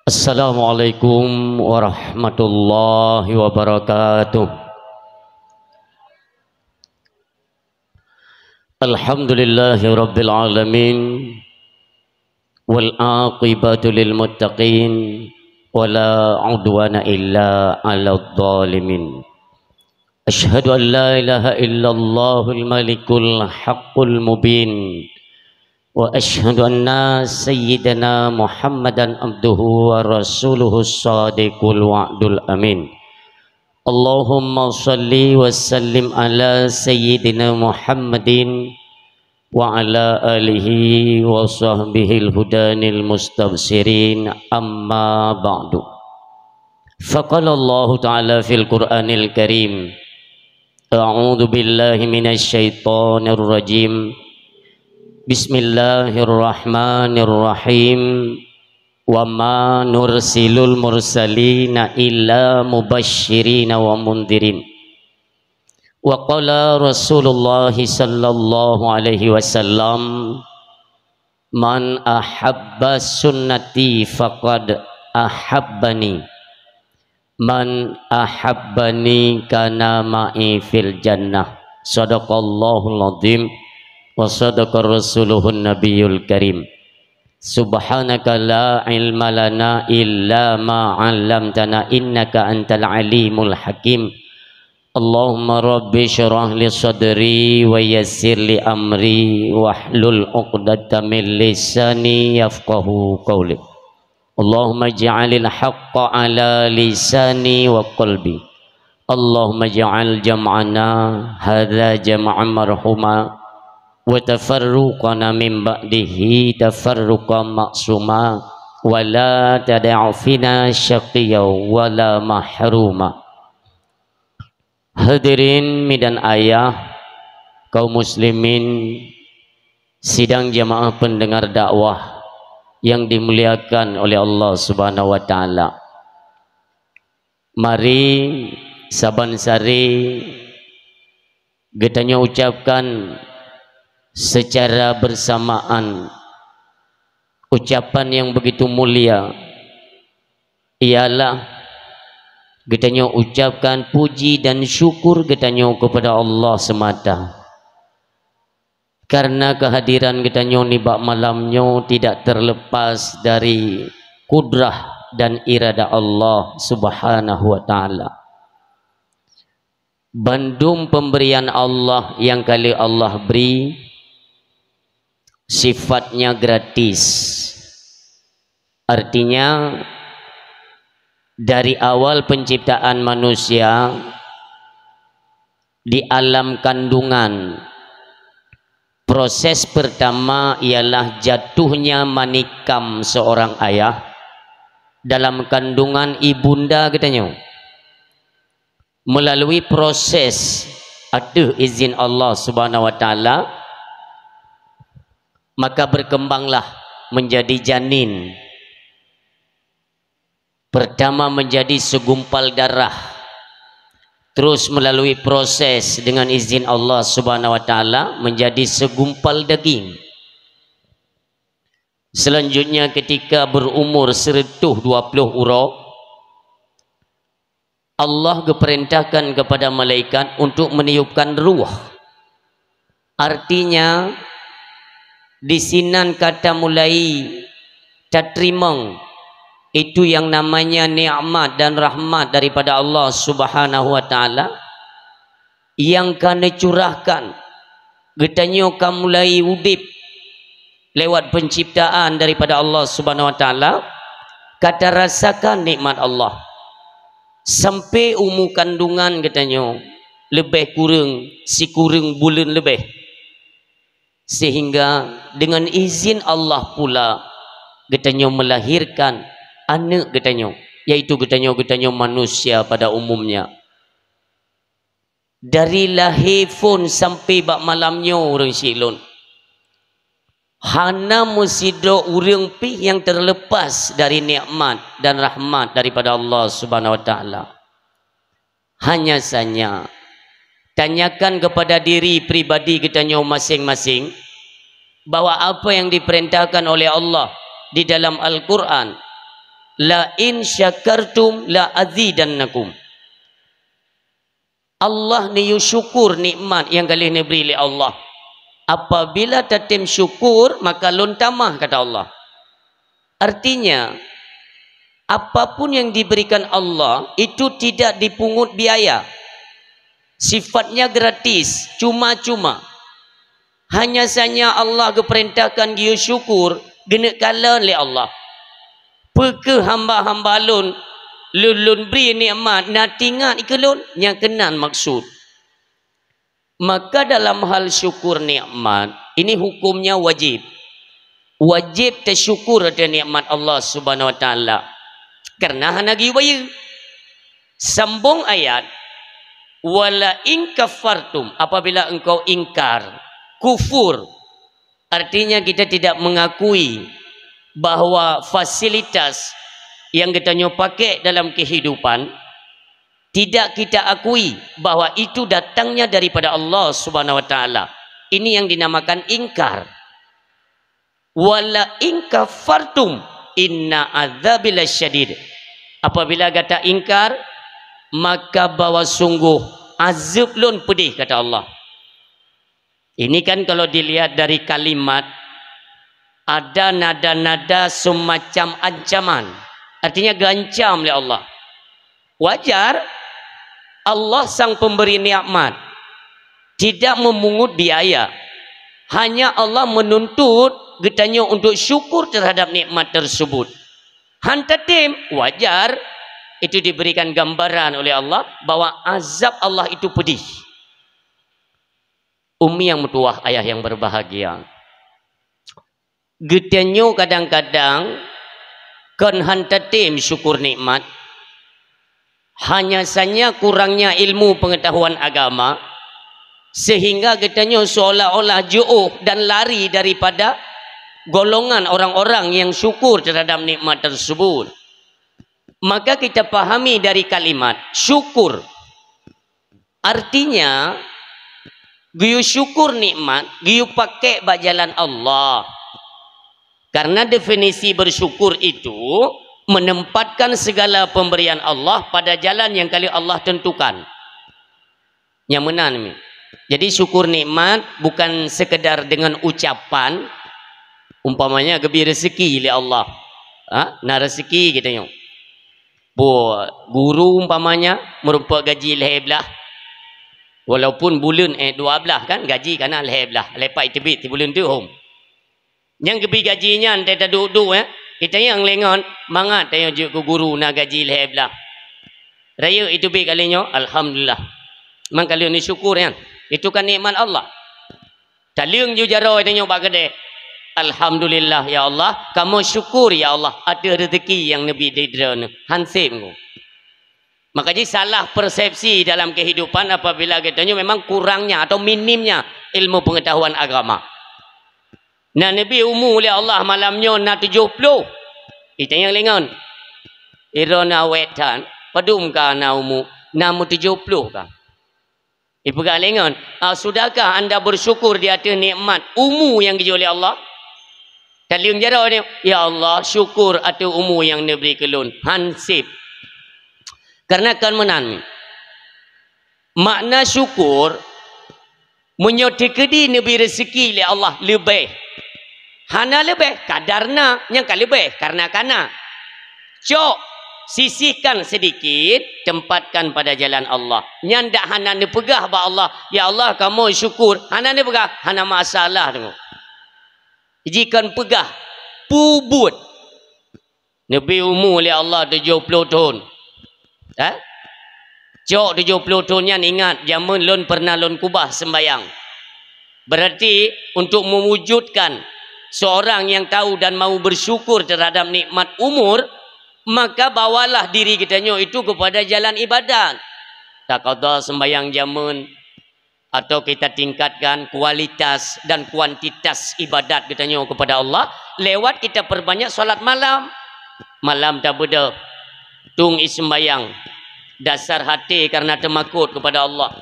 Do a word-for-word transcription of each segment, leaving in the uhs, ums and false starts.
Assalamualaikum warahmatullahi wabarakatuh. Alhamdulillahi rabbil alamin. Wal aqibatu lil muttaqin. Wala udwana illa 'alal zalimin. Asyhadu an la ilaha illallahul malikul haqqul mubin. Wa asyhadu anna sayyidana Muhammadan abduhu wa rasuluhu shadiqul wa'dul amin. Allahumma shalli wa sallim ala sayyidina Muhammadin wa ala alihi wa sahbihil hudanil mustabshirin, amma ba'du. Faqala Allahu ta'ala fil Qur'anil Karim, a'udzu billahi minasy syaithanir rajim. Bismillahirrahmanirrahim. Wa ma nursilul mursalina illa mubasysyirina wa mundzirin. Wa qala Rasulullah sallallahu alaihi wasallam, "Man ahabba sunnati faqad ahabbani. Man ahabbani kana ma'i fil jannah." Shadaqallahul azim wa shadaqa rasuluhun nabiyul karim. Subhanaka la ilma lana illa ma 'allamtana innaka antal alimul hakim. Allahumma rabbi syrah li sadri wa yassir li amri wahlul 'uqdatam min lisani yafqahu qauli. Allahumma ja'alil haqqa ala lisani wa qalbi. Allahumma ja'al jam'ana hadza jam'an marhuma wa tafarruqana min ba'dihi tafarruqan ma'suma wa la tada'u fina syaqiyya wa la mahruma. Hadirin mi dan ayah, kaum muslimin, sidang jamaah pendengar dakwah yang dimuliakan oleh Allah Subhanahu wa taala. Mari saban sari geutanyoe ucapkan secara bersamaan ucapan yang begitu mulia, ialah geutanyoe ucapkan puji dan syukur geutanyoe kepada Allah semata. Karena kehadiran geutanyoe nibak malam nyoe tidak terlepas dari kudrah dan irada Allah Subhanahu wa taala. Bandum pemberian Allah yang kali Allah beri sifatnya gratis. Artinya, dari awal penciptaan manusia di alam kandungan, proses pertama ialah jatuhnya manikam seorang ayah dalam kandungan ibunda geutanyoe. Melalui proses ateueh izin Allah Subhanahu wa taala, maka berkembanglah menjadi janin. Pertama menjadi segumpal darah, terus melalui proses dengan izin Allah Subhanahu wa taala menjadi segumpal daging. Selanjutnya, ketika berumur seratus dua puluh uroe, Allah geupeurintahkan kepada malaikat untuk meniupkan ruh. Artinya, di sinan ka tamulai tateurimong itu yang namanya nikmat dan rahmat daripada Allah Subhanahu wa taala yang ka neucurahkan. Geutanyoe ka mulai udeb lewat penciptaan daripada Allah Subhanahu wa taala, ka tarasakan nikmat Allah. Sampai umu kandungan geutanyoe leubeh kureueng sikureueng buleuen leubeh. Sehingga dengan izin Allah pula geutanyoe melahirkan aneuk geutanyoe, yaitu geutanyoe, geutanyoe manusia pada umumnya. Dari lahé phon sampai bak malam nyoe ureueng syik lôn, hana meusidroe ureueng pih nyang terlepas dari nikmat dan rahmat daripada Allah Subhanahu wa taala. Hanya sanya, tanyakan kepada diri pribadi geutanyoe maséng-maséng, bahwa apa yang diperintahkan oleh Allah di dalam Al-Quran, "La in syakartum la azidannakum." Allah neuyue syukur nikmat nyang ka lheueh neubri lé Allah. Apabila tatem syukur, maka lôn tamah, kata Allah. Artinya, apapun yang diberikan Allah itu tidak dipungut biaya. Sifatnya gratis, cuma-cuma. Hanya saja Allah geupeurintahkan geuyue syukur, geuneuk kalon lé Allah. Peu kheueh hamba-hamba lôn, lôn, lôn bri nikmat, na teuingat keu lôn, nyang keunan maksud. Maka dalam hal syukur nikmat, ini hukumnya wajib. Wajib teusyukur ateueh nikmat Allah Subhanahu wa Taala. Karena hana geuyue bayeue. Sambong ayat, "Wala in kafartum," apabila engkau ingkar, kufur, artinya kita tidak mengakui bahwa fasilitas yang geutanyoe pakai dalam kehidupan, tidak kita akui bahwa itu datangnya daripada Allah Subhanahu wa Taala. Ini yang dinamakan ingkar. "Wala in kafartum inna adzabi lasyadid." Apabila gata ingkar, maka bahwa sungguh azab lôn pedih, kata Allah. Ini kan kalau dilihat dari kalimat, ada nada-nada semacam ancaman. Artinya geuancam lé Allah. Wajar, Allah sang pemberi nikmat, tidak memungut biaya. Hanya Allah menuntut geutanyoe untuk syukur terhadap nikmat tersebut. Han tatem, wajar, itu diberikan gambaran oleh Allah bahwa azab Allah itu pedih. Umi yang meutuwah, ayah yang berbahagia. Geutanyoe kadang-kadang kon han tatem syukur nikmat, hanya saja kurangnya ilmu pengetahuan agama, sehingga geutanyoe seolah-olah jiôh dan lari daripada golongan orang-orang yang syukur terhadap nikmat tersebut. Maka kita pahami dari kalimat syukur. Artinya, geuyue syukur nikmat, geuyue pakai bak jalan Allah. Karena definisi bersyukur itu menempatkan segala pemberian Allah pada jalan yang kali Allah tentukan. Nyang meunan mi. Jadi syukur nikmat bukan sekedar dengan ucapan, umpamanya geubri rezeki lé Allah. Ha? Na rezeki geutanyoe. Boh, guru umpamanya meurumpok gaji lhèe blaih. Walaupun buleuen, eh, dua blaih kan, gaji kana lhèe blaih, lhèe pat teubiet sibuleuen teuh hom. Nyang geubri gaji nyan teuh taduek-duek, eh. Kita nyang lé ngon mangat tanyoe jeuet keu guru na gaji lhèe blaih. Rayeuk itu bit kali nyoe, alhamdulillah. Mang ka lheueh neusyukur nyan. Itu kan nikmat Allah. Taleueng ju jaroe tanyoe bak keudè. Alhamdulillah ya Allah, kamoe syukur ya Allah ateueh rezeki nyang neubi di droeneuh. Hanseb ngon. Maka jih salah persepsi dalam kehidupan apabila geutanyoe memang kurangnya atau minimnya ilmu pengetahuan agama. Na neubi umu lé Allah malam nyoe na tujoh ploh. Itanyong lé ngon. Droeneuh awét that, padum ka na umu? Na meutujoh ploh ka. Ipeugah lé ngon, "Ah, sudahkah anda bersyukur di ateueh nikmat umu nyang geujok lé Allah?" Taleueng jaroe nyoe, "Ya Allah, syukur ateueh umu nyang neubri keu lôn." Hanseb. Karena kon meunan. Makna syukur, meunyoe teukeudi neubri rezeki lé Allah leubeh. Hana leubeh, kadar na, nyang ka leubeh, karena kana. Cok, sisihkan sedikit, tempatkan pada jalan Allah. Nyan dak hana neupeugah bak Allah, "Ya Allah, kamoe syukur." Hana neupeugah, hana masalah deungoe. Jikon peugah, peubuet. Neubi umu lé Allah tujoh ploh thon. Eh? Cok tujoh ploh thon nyan ingat, jameun lôn pernah lôn kubah sembayang. Berarti, untuk mewujudkan seorang yang tahu dan mau bersyukur terhadap nikmat umur, maka bawalah diri geutanyoe itu kepada jalan ibadat. Taqadha sembayang jameun, atau kita tingkatkan kualitas dan kuantitas ibadat geutanyoe kepada Allah lewat kita perbanyak salat malam. Malam tabeudôh, tueng ie sembayang, dasar hati karena teumakot kepada Allah.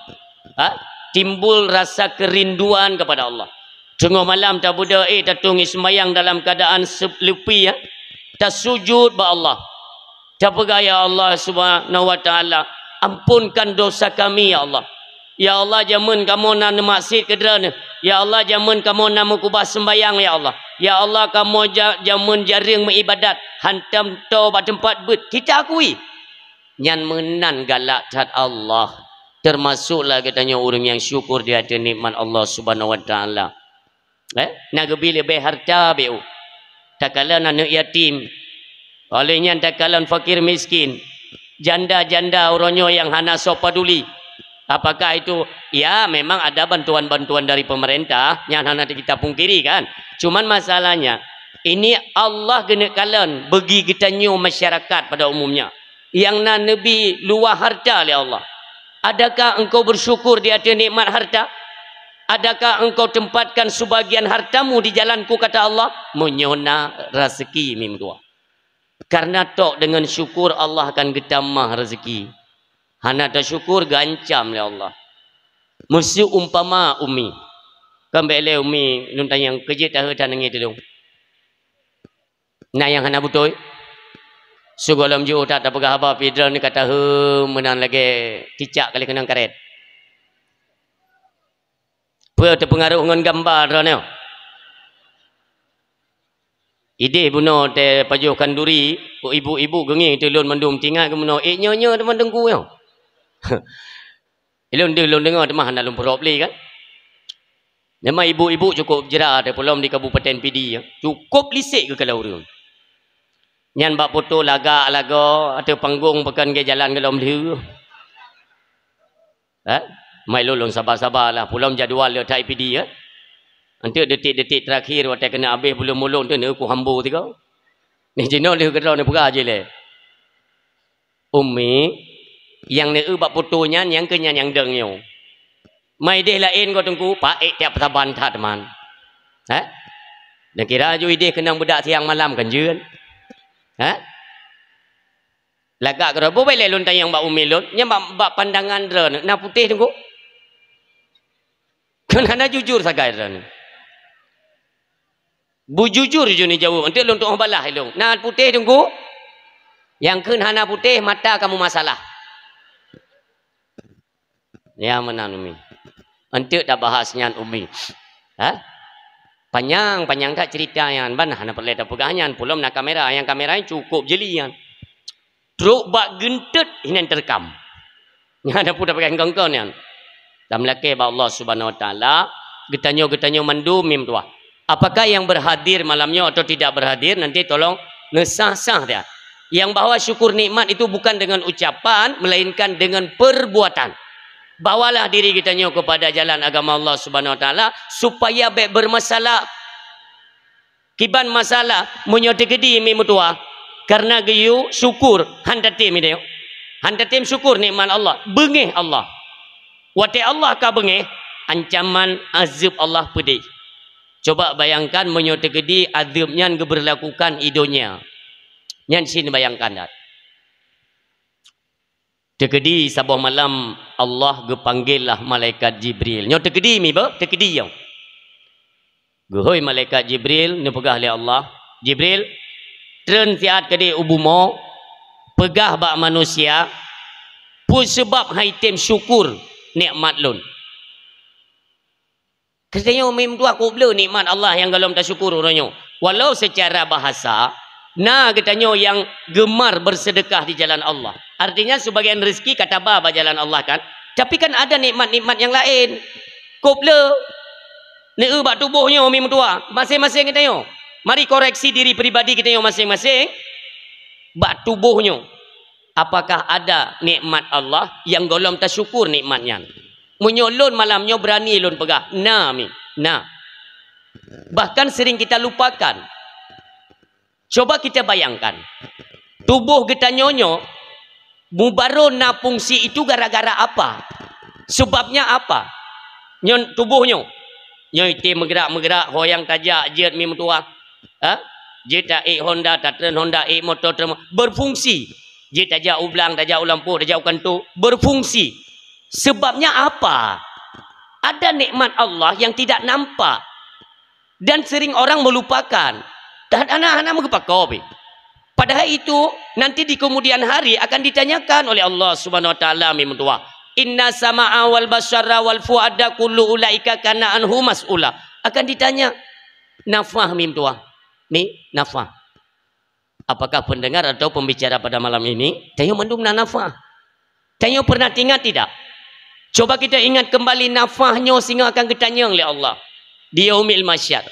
Ha? Timbul rasa kerinduan kepada Allah. Teungoh malam tabeudôh, eh, tatueng ie sembayang dalam keadaan sep-, leupie, ya. Tasujud bak Allah. Tapeugah, "Ya Allah Subhanahu wa Ta'ala, ampunkan dosa kami, ya Allah. Ya Allah, jameun kamoe na neumaksiat keu Droeneuh. Ya Allah, jameun kamoe na meukubah seumbahyang, ya Allah. Ya Allah, kamoe ja-, jameun jareueng meuibadat, hantom toe bak teumpat beuet." Kita akui. Nyan meunan galak that Allah. Termasuklah geutanyoe ureuëng nyang syukur di ateueh nikmat Allah Subhanahu wa Ta'ala. Eh, na geubi leubeh harta beu. Takalon aneuëk yatim. Óh lheueh nyan takalon fakir miskin. Janda-janda uroe nyoe nyang hana soe paduli. Apakah itu, ya, memang ada bantuan-bantuan dari pemerintah, nyan hana kita pungkiri, kan? Cuman masalahnya, ini Allah geuneuk kalon bagi geutanyoe masyarakat pada umumnya. Nyang na neubi luwah harta lé Allah. Adakah engkau bersyukur di ateueh nikmat harta? Adakah engkau tempatkan sebagian hartamu di jalan-Ku, kata Allah? Meunyoe na, raseuki meutuah. Karena tok deungon syukur Allah akan geutamah raseuki. Hana tasyukur, geuancam lé Allah. Meuseu umpama umi. Kan bék lé umi lôn tanyong, keu jeuet tahe tanangée tulông. Na nyang hana beutôi? Sigohlom jiôh that tapeugah haba, pih droeneuh ka tahe meunan lagée cicak ka lheueh keunong karét. Peue teupeungaroh ngon gamba droeneuh? Idéh bunoe teuh pajoh khanduri, ibu-ibu geungieng teuh lôn mandum tingat keu bunoe, ék nyoe-nyoe teuma teungku nyoe. Ilôn deuh lôn deungoe teuma hana lôn peurôb lé kan. Memang ibu-ibu cukôp jra teuh peulom di Kabupaten Pidie, cukôp lisek geukalon ureuëng. Nyan bak poto lagak lagoe ateueh panggong pakon geujalan gohlom lheueh. Eh? Mai lôn, lôn saba-saba lah, peulom jadwal le that i Pidie, eh. Enteuk detik-detik terakhir watée keuneuk abéh buleuen mulod teuh neuku hambo tiga. Nih jinoe lheueh keudroe neupeugah jih lé. Umi, nyang neueu bak poto nyan, nyang keu nyan nyang deueng nyoe. Mai idéh laén goe teungku, paék tiep saban that teuma. Hah? Neukira ju idéh keunong beudak siang malam kan jeuet. Hah? Lagak keudroe, bubé lé lôn tanyong bak umi lôn, nyan bak, bak pandangan droeneuh na putéh teungku? Kan hana jujur sagai droeneuh. Bujujur ju neujaweueb, enteuk lôn tuoh balaih ilông. Na putéh teungku? Nyang kheun hana putéh, mata kamu masalah. Ya meunan umi. Enteuk tabahas nyan umi. Ha? Panyang, panyang that cerita nyan. Ban hana peureulée tapeugah nyan. Peulom na kamera. Nyang kamera nyan cukôp jeli nyan. Trok bak geunteut hinan teurekam. Nyan ada pun tapeugah engkau-engkau nyan. Tameulakée bak Allah Subhanahu Wa Taala, geutanyoe-geutanyoe mandum mim tuah. Apakah yang berhadir malam nyoe atau tidak berhadir, nanti tolong neusah-sah dia. Yang bahwa syukur nikmat itu bukan dengan ucapan, melainkan dengan perbuatan. Bawalah diri geutanyoe kepada jalan agama Allah Subhanahu Wa Taala supaya bék bermasalah. Kiban masalah meunyoe teukeudi mi meutuah, karena geuyue syukur han tatem idéh. Han tatem syukur nikmat Allah, beungéh Allah. Watée Allah ka beungéh, ancaman azeueb Allah peudeh. Coba bayangkan meunyoe teukeudi azeueb nyan geubeurlakukan i donya. Nyan cit bayangkan that. Teukeudi saboh malam Allah geupanggil lah malaikat Jibril. Nyoe teukeudi mi beuh, teukeudi nyoe. Geuhôi malaikat Jibril neupeugah lé Allah, "Jibril, treun siat keudeh u bumoe, peugah bak manusia, peue seubab han item syukur nikmat lôn." Geutanyoe mim dua kok bleue nikmat Allah nyang gohlom tasyukur uroe nyoe. Walau secara bahasa, na geutanyoe nyang gemar bersedekah di jalan Allah. Artinya, sebagian rezeki ka taba bak jalan Allah kan. Tapi kan ada nikmat-nikmat nyang laén. Kok bleue. Neueu bak tuboh nyoe mim dua. Masing-masing geutanyoe. Mari koreksi diri pribadi geutanyoe masing-masing. Bak tuboh nyoe. Apakah ada nikmat Allah nyang gohlom tasyukur nikmat nyan? Meunyoe lôn malam nyoe beurani lôn peugah, na mi, na. Bahkan sering kita lupakan. Coba kita bayangkan, tuboh geutanyoe nyoe mubaroe na fungsi itu gara-gara apa? Sebabnya apa? Nyoe tuboh nyoe, nyoe item meugerak-meugerak, ho nyang tajak jeuet mi meutuah. Ha? Jeuet taék honda, tatreun honda, ék moto, treun mo-, berfungsi. Jeuet tajak u blang, tajak u lampôh, tajak u kantô, berfungsi. Sebabnya apa? Ada nikmat Allah yang tidak nampak dan sering orang melupakan. Dan hana, hana meugeupako pih. Padahal itu nanti di kemudian hari akan ditanyakan oleh Allah Subhanahu wa Taala, mi meutuah. Inna sama'a wal basara wal fuada kullu ulaika kana anhu mas'ula. Akan ditanya. Nafah, mi meutuah. Mi nafah. Apakah pendengar atau pembicara pada malam ini? Tanyoe mandum na nafah. Tanyoe pernah ingat tidak? Coba kita ingat kembali nafah nyoe singoh akan geutanyong lé Allah di Yaumil Mahsyar.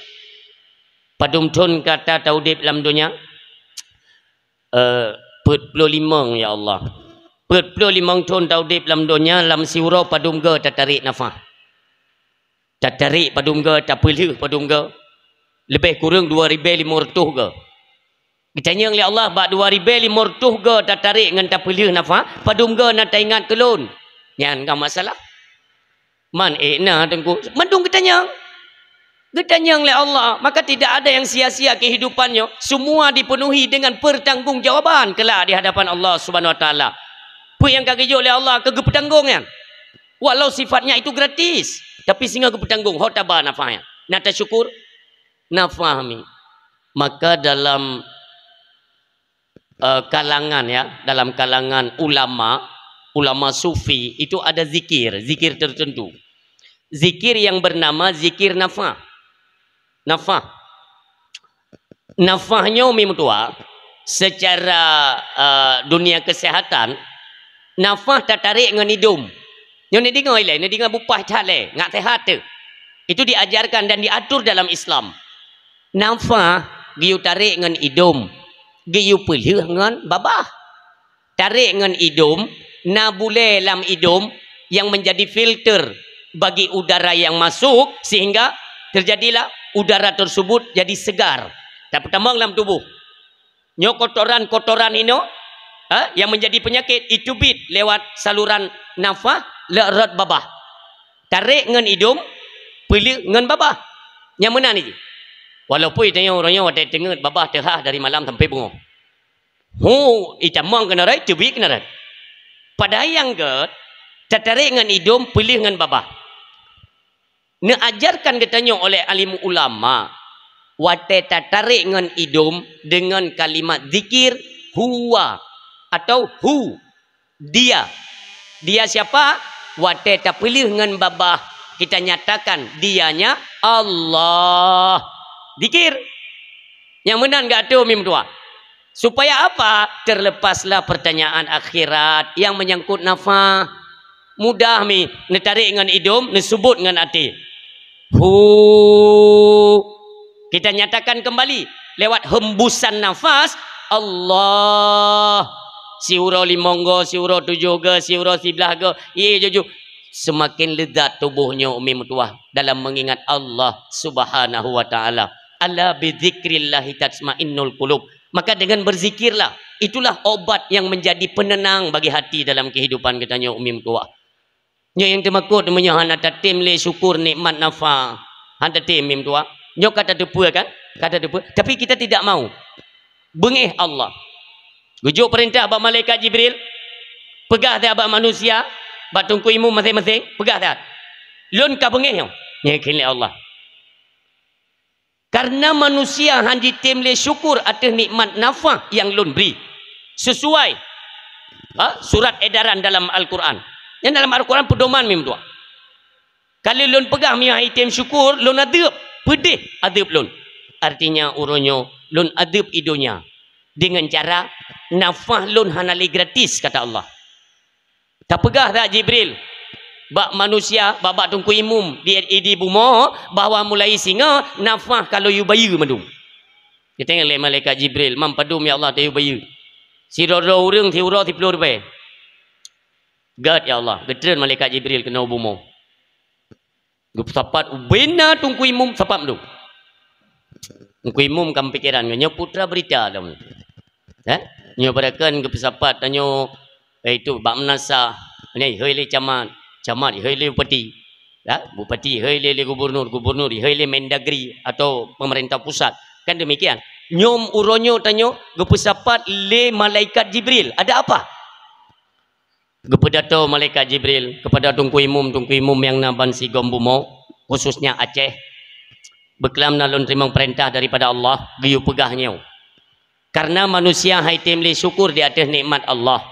Padum thon gata taudeb lam donya? Eh, peuet ploh limong, ya Allah. Peuet ploh limong thon taudeb lam donya, lam siuroe padum goe tatarek nafah. Tatarek padum goe, tapeulheueh padum goe. Leubeh kureueng dua ribèe limong reutôh goe. Geutanyong lé Allah, bak dua ribèe limong reutôh goe tatarek ngon tapeulheueh nafah, padum goe na taingat keu lôn? Nyan ka masalah. Man ék na, Teungku? Mandum geutanyong. Geutanyong lé Allah, maka tidak ada yang sia-sia kehidupan nyoe. Semua dipenuhi dengan pertanggungjawaban kelak di hadapan Allah Subhanahu wa Taala. Peue nyang ka geujok lé Allah ka geupeutanggong nyan. Walau sifatnya itu gratis, tapi singoh geupeutanggong, ho taba nafah nyan. Na tasyukur? Nafah, mi. Maka dalam, eh, kalangan, ya, dalam kalangan ulama, ulama sufi itu ada zikir, zikir tertentu. Zikir yang bernama zikir nafah. Nafah. Nafah nyoe, mi meutuah, secara, eh, dunia kesehatan, nafah tatarek ngon idom. Nyoe neudeungoe ilèe, neudeungoe bupah that lé, ngat sehat teuh. Itu diajarkan dan diatur dalam Islam. Nafah geuyue tarek ngon idom, geuyue peulheueh ngon babah. Tarek ngon idom, na bulèe lam idom yang menjadi filter bagi udara yang masuk, sehingga terjadilah udara tersebut jadi segar. Tapeutamong lam tuboh. Nyoe kotoran-kotoran inoe, ha, yang menjadi penyakit, iteubiet lewat saluran nafah, lewat rot babah. Tarek ngon idom, peulheueh ngon babah. Nyang meunan jih. Walaupun tanyoe uroe nyoe watèe teungeut babah teuhah dari malam sampai beungoh. Hu, itamong keunan rot, teubiet keunan rot. Padahai nyang gèt, tatarek ngon idom, peulheueh ngon babah. Neuajarkan geutanyoe oleh alim ulama, watèe tatarek ngon idom dengan kalimat zikir, huwa, atau hu, dia. Dia siapa? Watèe tapeulheueh ngon babah, kita nyatakan dianya Allah. Zikir. Nyang meunan geuatô, mi meutuah. Supaya apa? Terlepaslah pertanyaan akhirat yang menyangkut nafah. Mudah, mi, neutarek ngon idom, neuseubut ngon até. Hu. Kita nyatakan kembali lewat hembusan nafas, Allah. Siuroe limong goe, siuroe tujoh goe, siuroe siblaih goe. Ye, jujur. Semakin lezat tuboh nyoe, mi meutuah, dalam mengingat Allah Subhanahu wa Taala. Ala bidzikrillahi tatmainnul qulub. Maka dengan berzikirlah, itulah obat yang menjadi penenang bagi hati dalam kehidupan geutanyoe, mi meutuah. Nyoe nyang teumakot meunyoe hana tatem lé syukur nikmat nafah. Hana tatem, mi meutuah. Nyoe ka tateupeue kan? Ka tateupeue. Tapi kita tidak mau. Beungéh Allah. Geujok peurintah bak malaikat Jibril, peugah that bak manusia, bak teungku imum maséng-maséng, peugah that. Lôn ka beungéh nyoe, nyan kheun lé Allah. Karena manusia han jitem lé syukur ateueh nikmat nafah nyang lôn bri. Sesuai, ha, surat edaran dalam Al-Quran. Nyang dalam Al-Quran peudoman, mi meutuah. Ka lheueh lôn peugah, meunyoe han jitem syukur, lôn adeueb, peudeh adeueb lôn. Artinya, uroe nyoe lôn adeueb i donya deungon cara nafah lôn hana lé gratis, kata Allah. Tapeugah that Jibril bak manusia, bak, bak teungku imum di, di bumoe, bahwa mulai singoh nafah ka lôn yue bayeue mandum. Geutanyong lé malaikat Jibril, "Man padum, ya Allah, tayue bayeue?" "Sidroe-droe ureueng siuroe siploh ribèe." "Gèt, ya Allah." Geutreun malaikat Jibril keunoe bumoe. Geupeusapat ubena teungku imum sapat mandum. Teungku imum ka meupikéran, nyoe putra berita lom. Eh? Nyoe barakan geupeusapat tanyoe, eh, itu bak meunasah, nyoe ihôi lé camat, camat ihôi lé bupati. Ya, bupati ihôi lé, lé gubernur, gubernur ihôi lé Mendagri atau pemerintah pusat. Kan demikian. Nyoe uroe nyoe tanyoe geupeusapat lé malaikat Jibril. Ada apa? Geupeudato malaikat Jibril kepada teungku imum, teungku imum nyang na ban sigom bumoe, khususnya Aceh. Beuklam na lôn teurimong peurintah daripada Allah, geuyue peugah nyoe. Karena manusia hai tem lé syukur di ateueh nikmat Allah,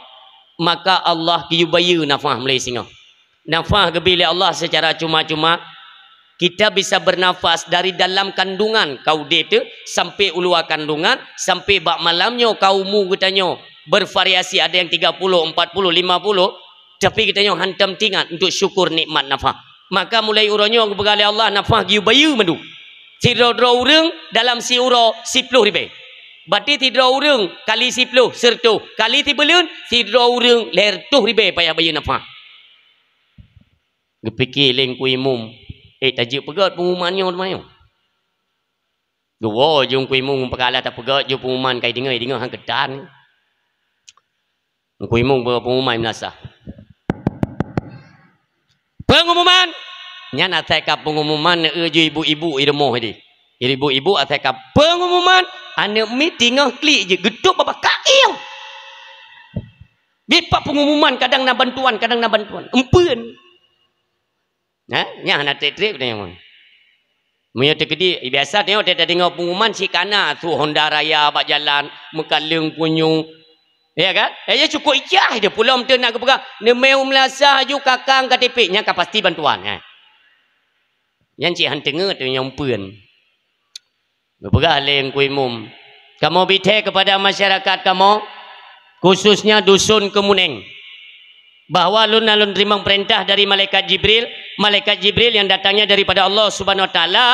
maka Allah geuyue bayeue nafah meulai singoh. Nafah geubri lé Allah secara cuma-cuma. Kita bisa bernafas dari dalam kandungan ka udeb teuh sampai u luwa kandungan, sampai bak malam nyoe ka umu geutanyoe bervariasi, ada yang tiga puluh, empat puluh, lima puluh, tapi geutanyoe hantom teuingat untuk syukur nikmat nafah. Maka mulai uroe nyoe geupeugah lé Allah, nafah geuyue bayeue mandum. Sidroe-droe ureuëng dalam siuroe siploh ribée. Berarti sidroe ureuëng kali siploh, sireutoh, kali sibuleuen, sidroe ureuëng lhée reutôh ribée payah bayeue nafah. Geupike lé Teungku Imum, "Eh, tajeuet peugét peungumuman nyoe teuma nyoe." Geuwoe ju Teungku Imum, peukara tapeugét ju peungumuman, ka ideungoe, ideungoe han keutan. Teungku Imum beu peungumuman meunasah. Peungumuman! Nyan asai ka peungumuman, eu ju ibu-ibu i rumoh di. Ibu-ibu asai ka peungumuman, aneuëk miet teungoh klik jih, geutôb babah kaki. Biet pat peungumuman, kadang na bantuan, kadang na bantuan. Empeuen. Nah, nyan hana treb-treb nyan. Meunyoe teukeudi, biasa teuh teudeungoe peungumuman si kana su Honda Raya bak jalan, meukaleueng punyueng. Ya kan? Eh, ya cukup ijah je. Pulom teuh nak geupeugah, neumeu meunasah ju kakang K T P, nyan ka pasti bantuan, eh. Nyan cit han teungeut teuh nyang peuen. Geupeugah lé Teungku Imum, "Kamoe bithée kepada masyarakat kamoe, khususnya dusun Kemuneng, bahwa lôn na lôn teurimong peurintah dari malaikat Jibril, malaikat Jibril yang datangnya daripada Allah Subhanahu Wa Taala,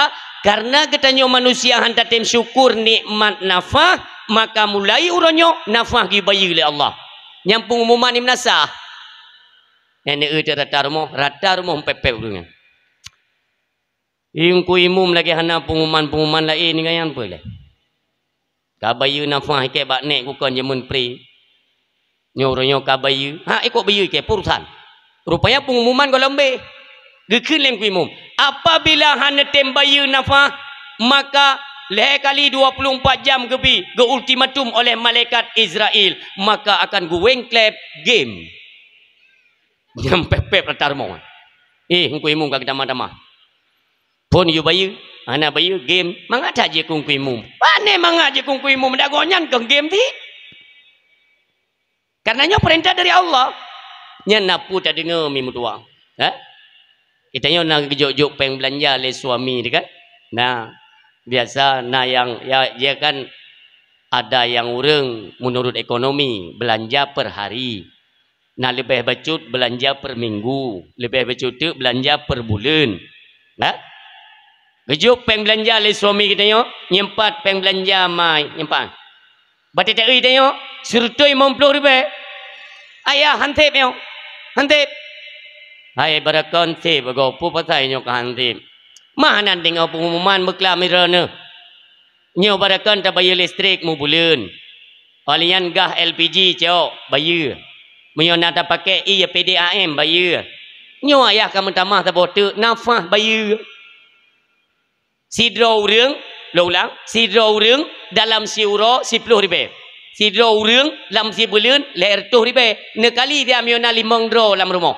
karena geutanyoe manusia han tatem syukur nikmat nafah, maka mulai uroe nyoe nafah geubayeue lé Allah." Nyang peungumuman ni meunasah. Nyan eu teuh rata rumoh, rata rumoh pép-pép ureuëng nyan. Teungku Imum lagée hana peungumuman-peungumuman laén ngon nyan peue lé. Ka bayeue nafah ikée bak nek bukon jameun pri. Nyoe uroe nyoe ka bayeue, ha ikôt bayeue ikée peue urosan. Rupanya peungumuman goh lom beh. Geukheun lé Teungku Imum, apabila hana tem bayeue nafah, maka lhée kali dua puluh empat jam geubi geu-ultimatum oleh malaikat Israel, maka akan geuwéng kleb game. Nyang pép-pép rata rumoh. Eh, Teungku Imum ka geutamah-tamah. Phon yue bayeue, hana bayeue game, mangat that jikeu Teungku Imum. Pane mangat jikeu Teungku Imum, dagoe nyan keu game ti. Karena nyoe peurintah dari Allah. Nyan na peue tadeungoe mi meutuwah. Ha? Geutanyoe na geujok-jok péng beulanja lé suami teuh kan? Nah, biasa na nyang, ya, ya kan ada nyang ureuëng menurut ekonomi beulanja per hari. Na leubeh bacut beulanja per minggu, leubeh bacut teuk beulanja per buleuen. Nah, geujok péng beulanja lé suami geutanyoe, nyeumpat péng beulanja mai, nyeumpat. Batée taeu tanyoe, sireutoh limong ploh ribée. Ayah, han seb nyoe, han seb. Hai, barakon seb, agoe peue pasai nyoe ka han seb. Mah nan deungoe peungumuman beuklam droeneuh. Nyoe barakon tabayeue listrik mubuleuen. Óh lheueh nyan gah L P G cok, bayeue. Meunyoe na tapakée ie P D A M, bayeue. Nyoe ayah ka meutamah saboh teuk, nafah bayeue. Sidroe ureuëng, lôn ulang, sidroe ureuëng dalam siuroe siploh ribée. Sidroe ureuëng lam sibuleuen lhée reutôh ribée. Neukali dia meunyoe na limong droe lam rumoh.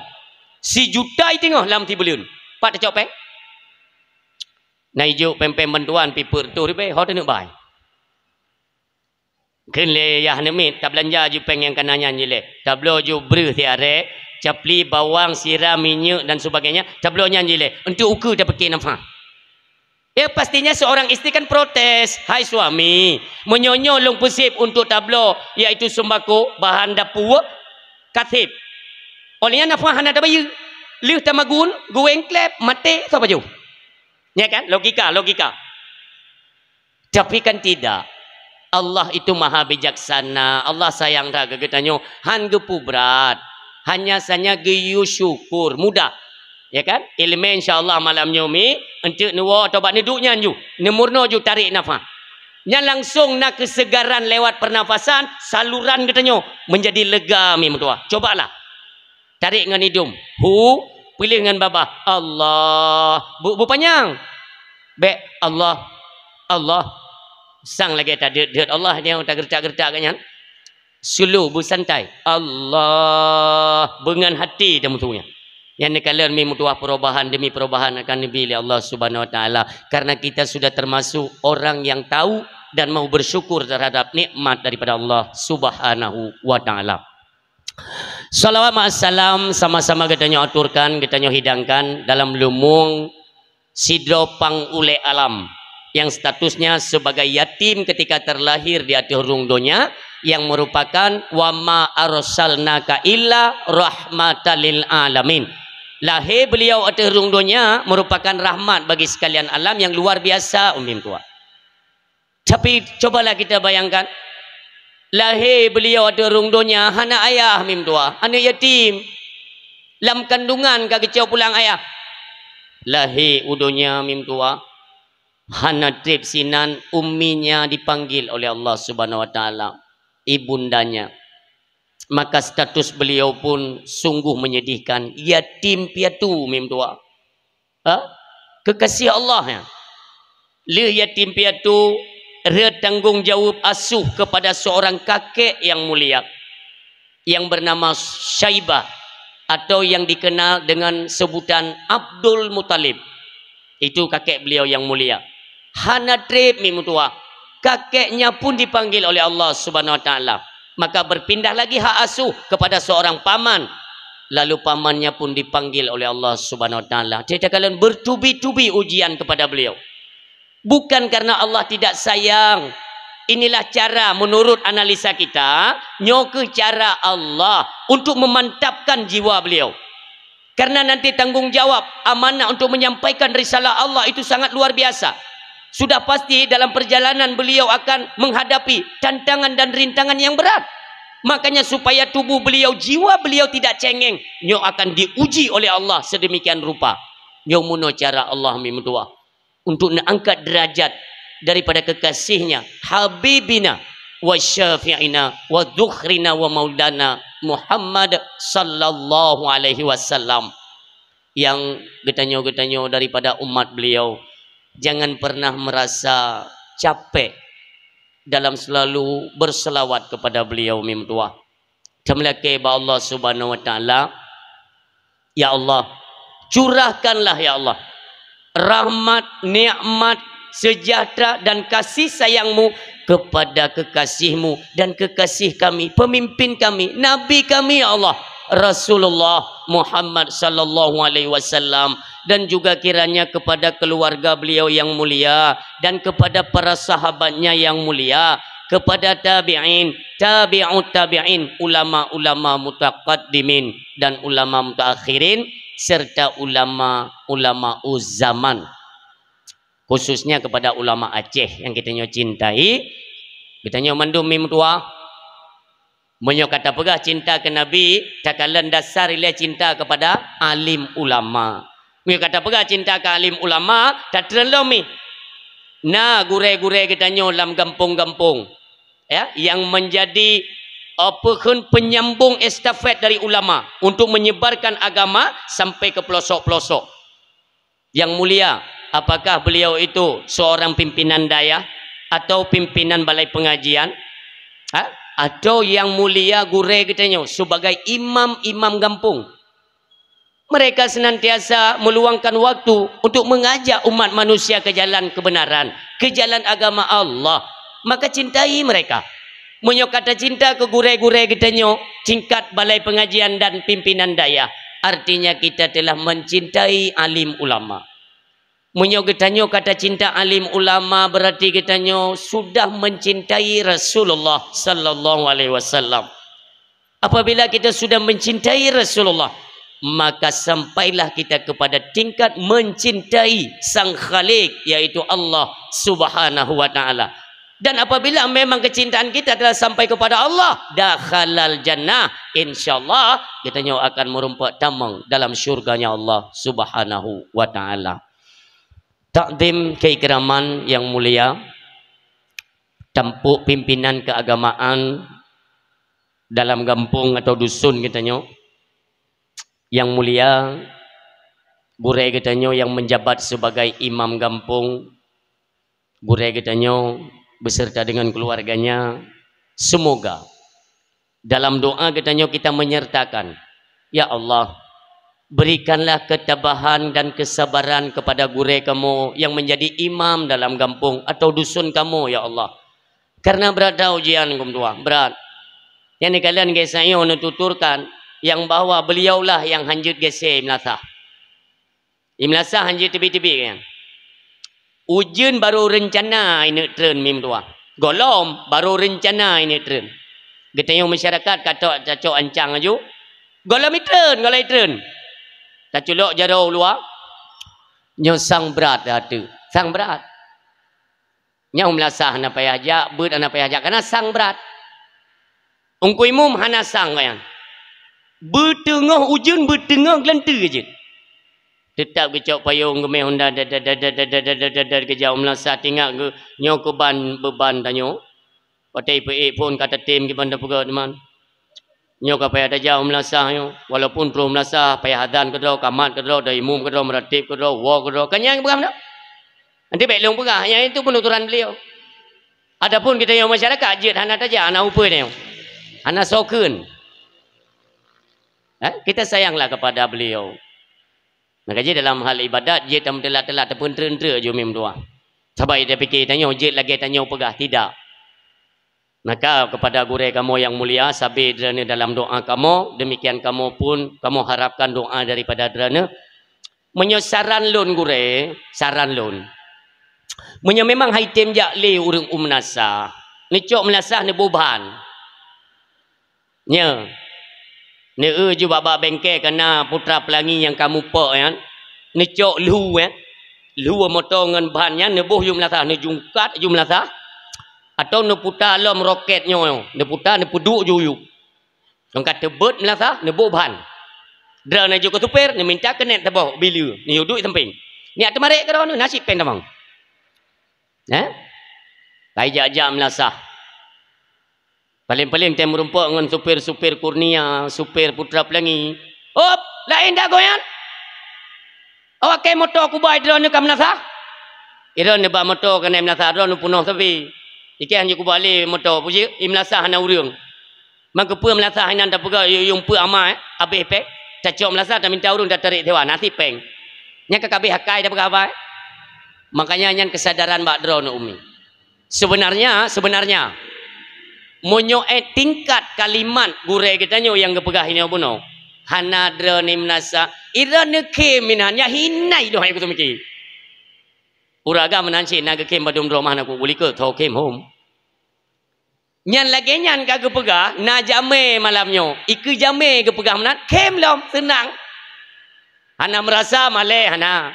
Sijuta i teungoh lam sibuleuen. Pat tacok péng? Na ijok péng-péng bantuan pih peuet reutôh ribée, ho taneuk bai. Kheun lé yah aneuk miet, tabeulanja ju péng nyang kana nyan jilée. Tabloe ju breueh siarée, capli, bawang, sira, minyeuk dan sebagainya, tabloe nyan jilée. Untuk ukeue tapike nafah. Ya, pastinya seorang istri kan protes, "Hai suami, meunyoe nyoe lôn peuseb untuk tabloe, yaitu sembako, bahan dapur, ka seb. Óh lheueh nyan nafah hana tabayeue. Lheueh tamagun, geuwéng kleb, maté, soe pajoh?" Ya kan? Logika, logika. Tapi kan tidak. Allah itu maha bijaksana. Allah sayang that keu geutanyoe. Han geupubrat. Hanya saja geuyue syukur. Mudah. Ya kan? Ileumé insya Allah malam nyoe mi, enteuk neuwoe atau bak neuduek nyan ju. Neumurno ju tarék nafah. Nyan langsung na keusegaran lewat pernafasan, saluran geutanyoe menjadi lega mi meutuwah. Cobalah. Tarék ngon idong. Hu, peuleueh ngon babah. Allah. Bu, bu panyang. Bék Allah. Allah. Sang lagée tadeuet-deuet Allah nyoe tageureutak-geureutak geuh nyan. Slow, beusantai. Allah. Beungon hati dan musuhnya. Nyan neukalon mi meutuwah perubahan demi perubahan akan neubi lé Allah Subhanahu Wa Taala. Karena kita sudah termasuk orang yang tahu dan mau bersyukur terhadap nikmat daripada Allah Subhanahu wa Ta'ala. Salawat ma'assalam sama-sama geutanyoe aturkan, geutanyoe hidangkan dalam lumueng sidroe pang ulée alam yang statusnya sebagai yatim ketika terlahir di ateueh rhueng donya, yang merupakan wa ma arsalnaka illa rahmatan lil alamin. Lahé beliau ateueh rhueng donya merupakan rahmat bagi sekalian alam yang luar biasa, Umi Meutuah. Tapi cobalah kita bayangkan, lahé beliau ateueh rhueng donya hana ayah, Umi Meutuah, aneuk yatim. Lam kandungan ka geucok pulang ayah. Lahé u donya, Umi Meutuah, hana treb sinan umminya dipanggil oleh Allah Subhanahu wa Ta'ala, ibundanya. Maka status beliau pun sungguh menyedihkan, yatim piatu, Umi Meutuah. Ha? Kekasih Allah, ya. Lheueh yatim piatu, rhot tanggong jaweueb asuh kepada seorang kakek yang mulia, yang bernama Syaibah, atau yang dikenal dengan sebutan Abdul Muthalib. Itu kakek beliau yang mulia. Hana treb, Umi Meutuah, kakeknya pun dipanggil oleh Allah Subhanahu wa Ta'ala. Maka berpindah lagi hak asuh kepada seorang paman. Lalu pamannya pun dipanggil oleh Allah Subhanahu wa Ta'ala. Jadi, takalon bertubi-tubi ujian kepada beliau. Bukan karena Allah tidak sayang. Inilah cara, menurut analisa kita, nyoe kheueh cara Allah untuk memantapkan jiwa beliau. Karena nanti tanggung jawab, amanah untuk menyampaikan risalah Allah itu sangat luar biasa. Sudah pasti dalam perjalanan beliau akan menghadapi tantangan dan rintangan yang berat. Makanya supaya tubuh beliau, jiwa beliau tidak cengeng, nyoe akan diuji oleh Allah sedemikian rupa. Nyoe meunoe cara Allah, Umi Meutuah, untuk neuangkat derajat daripada kekasihnya, habibina wa syafi'ina wa dzukhrina wa maulana Muhammad sallallahu alaihi wasallam. Yang geutanyoe-geutanyoe daripada umat beliau, jangan pernah merasa capek dalam selalu berselawat kepada beliau, Umi Meutuah. Tameulakée bak Allah Subhanahu wa Ta'ala, ya Allah, curahkanlah, ya Allah, rahmat, nikmat, sejahtera, dan kasih sayang-Mu kepada kekasih-Mu dan kekasih kami, pemimpin kami, Nabi kami, ya Allah, Rasulullah Muhammad sallallahu alaihi wasallam, dan juga kiranya kepada keluarga beliau yang mulia dan kepada para sahabatnya yang mulia, kepada tabi'in, tabi'ut tabi'in, ulama-ulama mutaqaddimin dan ulama mutaakhirin, serta ulama-ulama zaman, khususnya kepada ulama Aceh yang geutanyoe cintai. Geutanyoe mandum, Umi Meutuah, meunyoe ka tapeugah cinta keu Nabi, takalon dasar ilée cinta kepada alim ulama. Meunyoe ka tapeugah cinta keu alim ulama, tatreun lom, Mi. Na gurée-gurée geutanyoe lam gampông-gampông, ya, yang menjadi, apa kheun, penyambung estafet dari ulama untuk menyebarkan agama sampai ke pelosok-pelosok. Yang mulia, apakah beliau itu seorang pimpinan dayah atau pimpinan balai pengajian? Ha? Atau yang mulia gurée geutanyoe sebagai imam-imam gampông? Mereka senantiasa meluangkan waktu untuk mengajak umat manusia ke jalan kebenaran, ke jalan agama Allah. Maka cintai mereka. Meunyoe ka tacinta keu gurée-gurée geutanyoe, tingkat balai pengajian dan pimpinan dayah, artinya kita telah mencintai alim ulama. Meunyoe geutanyoe ka tacinta alim ulama, berarti geutanyoe sudah mencintai Rasulullah sallallahu alaihi wasallam. Apabila kita sudah mencintai Rasulullah, maka sampailah kita kepada tingkat mencintai Sang Khalik, yaitu Allah Subhanahu wa Ta'ala. Dan apabila memang kecintaan kita telah sampai kepada Allah, dakhalal jannah, insyaallah geutanyoe akan meurumpok tamong dalam syurganya Allah Subhanahu wa Ta'ala. Takdim keikraman yang mulia, tampok pimpinan keagamaan dalam gampông atau dusun geutanyoe. Yang mulia, gurée geutanyoe yang menjabat sebagai imam gampông, gurée geutanyoe beserta dengan keluarganya, semoga dalam doa geutanyoe kita menyertakan, "Ya Allah, berikanlah ketabahan dan kesabaran kepada gurée kamoe yang menjadi imam dalam gampông atau dusun kamoe, ya Allah. Karena berat that ujian, geumeudua, berat. Nyang neukalon geuh sayoe neututurkan nyang bahwa beliaulah nyang hanjeuet geusie meulasah. Imeulasah hanjeuet teubiet-teubiet nyan. Ujeuen barô reuncana ineuk treun mim dua. Gohlom barô reuncana ineuk treun. Geutanyoe masyarakat ka cok, tacok ancang laju. Gohlom itreun, gohlom itreun. Taculok jaroe u luwa. Nyoe sang brat ateuk. Sang brat. Nyoe meulasah hana payah jak, beuet hana payah jak, kana sang brat. Ungkui mum hana sang nyan. Beuteungoh ujeuen, beuteungoh geulanteue jeuet. Teutap geucok payong geumeh honda, dat, dat, dat, geujak u meulasah, tingat geu-, nyoe keuban beuban tanyoe. Watèe ipeuék phon ka tatem kiban tapeugah teuma. Nyoe ka payah tajak u meulasah nyoe. Walaupun troh meulasah, payah azan keudroe, kamat keudroe, dan imum keudroe, meuratib keudroe, woe keudroe. Kan nyang peugah meunan? Nanti bèk lôn peugah, nyang itu penuturan beliau. Adapun geutanyoe masyarakat jeuet hana tajak, hana upeue tanyoe. Hana soe kheun. Eh, kita sayanglah kepada beliau. Maka jih dalam hal ibadat, jeuet tameuteulat-teulat, tapeuntrek-entreuk ju mim dua. Sabab ida pikir tanyoe jeuet lagèe tanyoe peugah, tidak. Maka kepada gurèe kamoe nyang mulia, sabe droeneuh dalam doa kamoe, demikian kamoe pun, kamoe harapkan doa daripada droeneuh. Meunyoe saran lôn gurèe, saran lôn. Meunyoe memang han item jak lé ureueng u meulasah, neucok meulasah neuboh ban. Nyoe. Neueu ju bak-bak bengke kana Putra Pelangi nyang ka mupok nyan. Neucok lhu, eh. Lhu moto ngon ban nyan neuboh ju meulasah, neujungkat ju meulasah. Atau neuputa lom roket nyoe, neuputa, neupeuduek ju yub. Nyang ka teubeuet meulasah, neuboh ban. Droeneuh ju keu supir, neuminta keuneuk teuboh bileue, neuyue duek sampéng. Nyak teumarek keudroe nyoe, na cit péng tamong. Eh? Kai jak-jak meulasah. Paleng-paleng tem meurumpok ngon supir-supir Kurnia, supir Putra Pelangi. Hop, laén dak goyan? Awak kèe moto kubai droeneuh ka meulasah? Droeneuh bak moto keuneuk meulasah, droeneuh peunoh sabe. Ikèe hanjeuet kubai lé moto, peue jeuet? I meulasah hana ureueng. Mangkeupeu meulasah inan tapeugah yue-yue peue ama, eh? Abéh péng. Tacok meulasah taminta ureueng tatarek sewa, na cit péng. Nyan ka kabéh akai tapeugah haba, eh? Makanya nyan kesadaran bak droeneuh umi. Sebenarnya, sebenarnya, meunyoe, eh, tingkat kalimat gurèe geutanyoe nyang geupeugah inoe bunoe, hana droeneuh meunasah, droeneuh khém inan, nyan hina i doh nyang kuteumiki. Ureueng agam meunan cit na geukhém padum droe mah na ku guli keu tho khém hom. Nyan lagèe nyan ka geupeugah, na jamé malam nyoe, ikeue jamé geupeugah meunan, khém lom, seunang. Hana meurasa malèe, hana.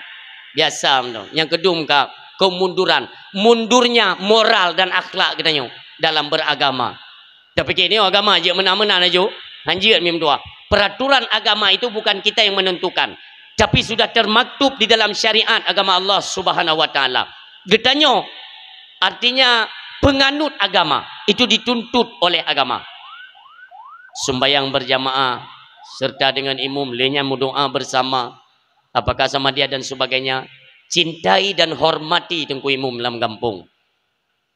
Biasa meunoe. Nyang keudum ka kemunduran, mundurnya moral dan akhlak geutanyoe dalam beragama. Tapike nyoe agama jeuet meunan-meunan laju, hanjeuet mim dua. Peraturan agama itu bukan kita yang menentukan, tapi sudah termaktub di dalam syariat agama Allah Subhanahu wa Taala. Geutanyoe, artinya penganut agama, itu dituntut oleh agama. Sembahyang berjamaah serta dengan imum, lé nyan meudoa bersama, apakah sama dia dan sebagainya, cintai dan hormati teungku imum lam gampông.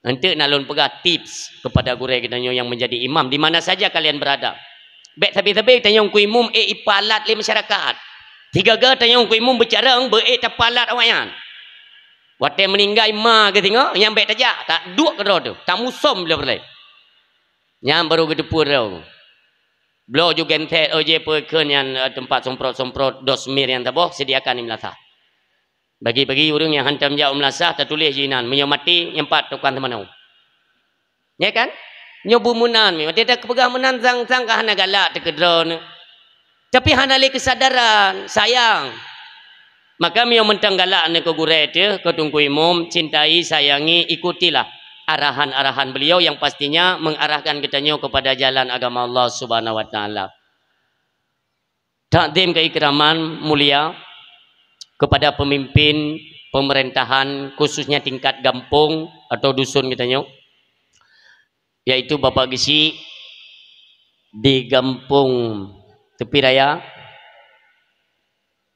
Eunteuk na lôn peugah tips kepada gurèe geutanyoe nyang menjadi imam di mana saja kalian berada. Bèk sabe-sabe tanyoe teungku imum ék ipalat lé masyarakat. Sigaga tanyoe teungku imum beucarông beu ék tapalat awaknyan. Watèe meuninggai ma geuh singoh, nyan bèk tajak, taduek keudroe teuh, tamusom blah peureulèe. Nyan barô geuteupeue droe. Bloe ju genset, oh, jih peue kheun nyan, eh, teumpat semprot-semprot, dosmir nyang taboh, sediakan di meulasah. Bagi-bagi ureueng nyang hantom jak u meulasah, tatuléh jih inan, meunyoe maté, nyan pat tukang teumanoe. Ya kan? Nyoe beumeunan, watèe tapeugah meunan sang-sang ka hana galak teuh keu droeneuh. Tapi hana lé keusadaran, sayang. Maka meunyoe mantong galak neuh keu gurèe teuh, keu teungku imum, cintai, sayangi, ikutilah arahan-arahan beliau yang pastinya mengarahkan geutanyoe kepada jalan agama Allah Subhanahu wa Taala. Takzim keikraman mulia kepada pemimpin pemerintahan, khususnya tingkat gampông atau dusun geutanyoe, yaitu Bapak Geuchik di Gampông Tepi Raya,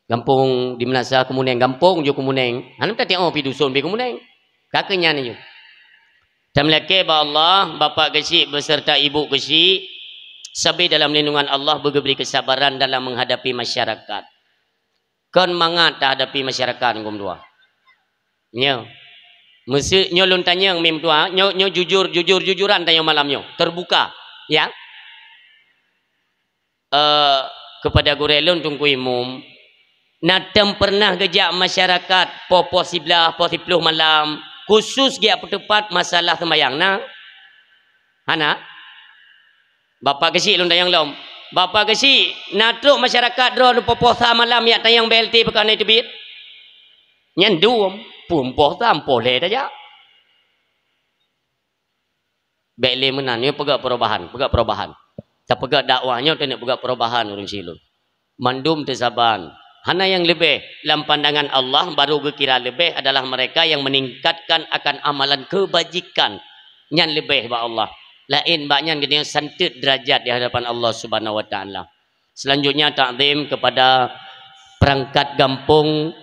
gampông di Meunasah Keumuneng, gampông ju Keumuneng. Hana tationg pih dusun pih Keumuneng. Ka keuh nyan ju. Tameulakèe bak Allah, Bapak Geuchik beserta Ibu Geuchik, sabe dalam lindungan Allah beugeubri kesabaran dalam menghadapi masyarakat. Kon mangat tahadapi masyarakat gom dua. Nyoe. Meuseu nyoe lôn tanyong mim tuha, nyoe, nyoe jujur, jujur-jujuran tanyong malam nyoe, terbuka, ya. Eh, kepada gurée lôn Teungku Imum, na tem pernah geujak masyarakat poh-poh siblaih, poh siploh malam, khusus geujak peuteupat masalah sembahyang, na? Hana? Bapak Geuchik lôn tanyong lom. Bapak Geuchik, na trok masyarakat droe poh-poh sa malam jak tanyong B L T pakon hana teubiet? Nyan dum, peuet poh sa, poh lhée tajak. Bék lé meunan, nyoe peugah perubahan, peugah perubahan. Tapeugah dakwah nyoe teuneuk peugah perubahan ureuëng silon. Mandum teusaban. Hana nyang leubeh, lam pandangan Allah baru geukira leubeh adalah mereka yang meningkatkan akan amalan kebajikan. Nyan leubeh bak Allah. Laén bak nyan geutanyoe santet derajat di hadapan Allah Subhanahu wa Taala. Selanjutnya, takzim kepada perangkat gampông,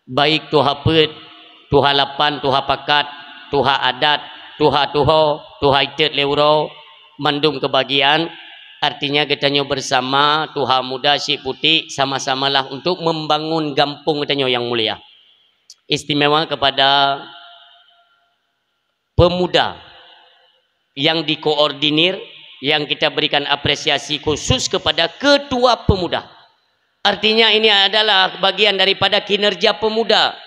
baik tuha peuet, tuha lapan, tuha pakat, tuha adat, tuha tuho, tuha itet lé uroe, mandum keubagian. Artinya, geutanyoe bersama tuha muda Syik Putik sama-samalah untuk membangun gampông geutanyoe yang mulia. Istimewa kepada pemuda yang dikoordinir, yang kita berikan apresiasi khusus kepada ketua pemuda. Artinya, ini adalah bagian daripada kinerja pemuda.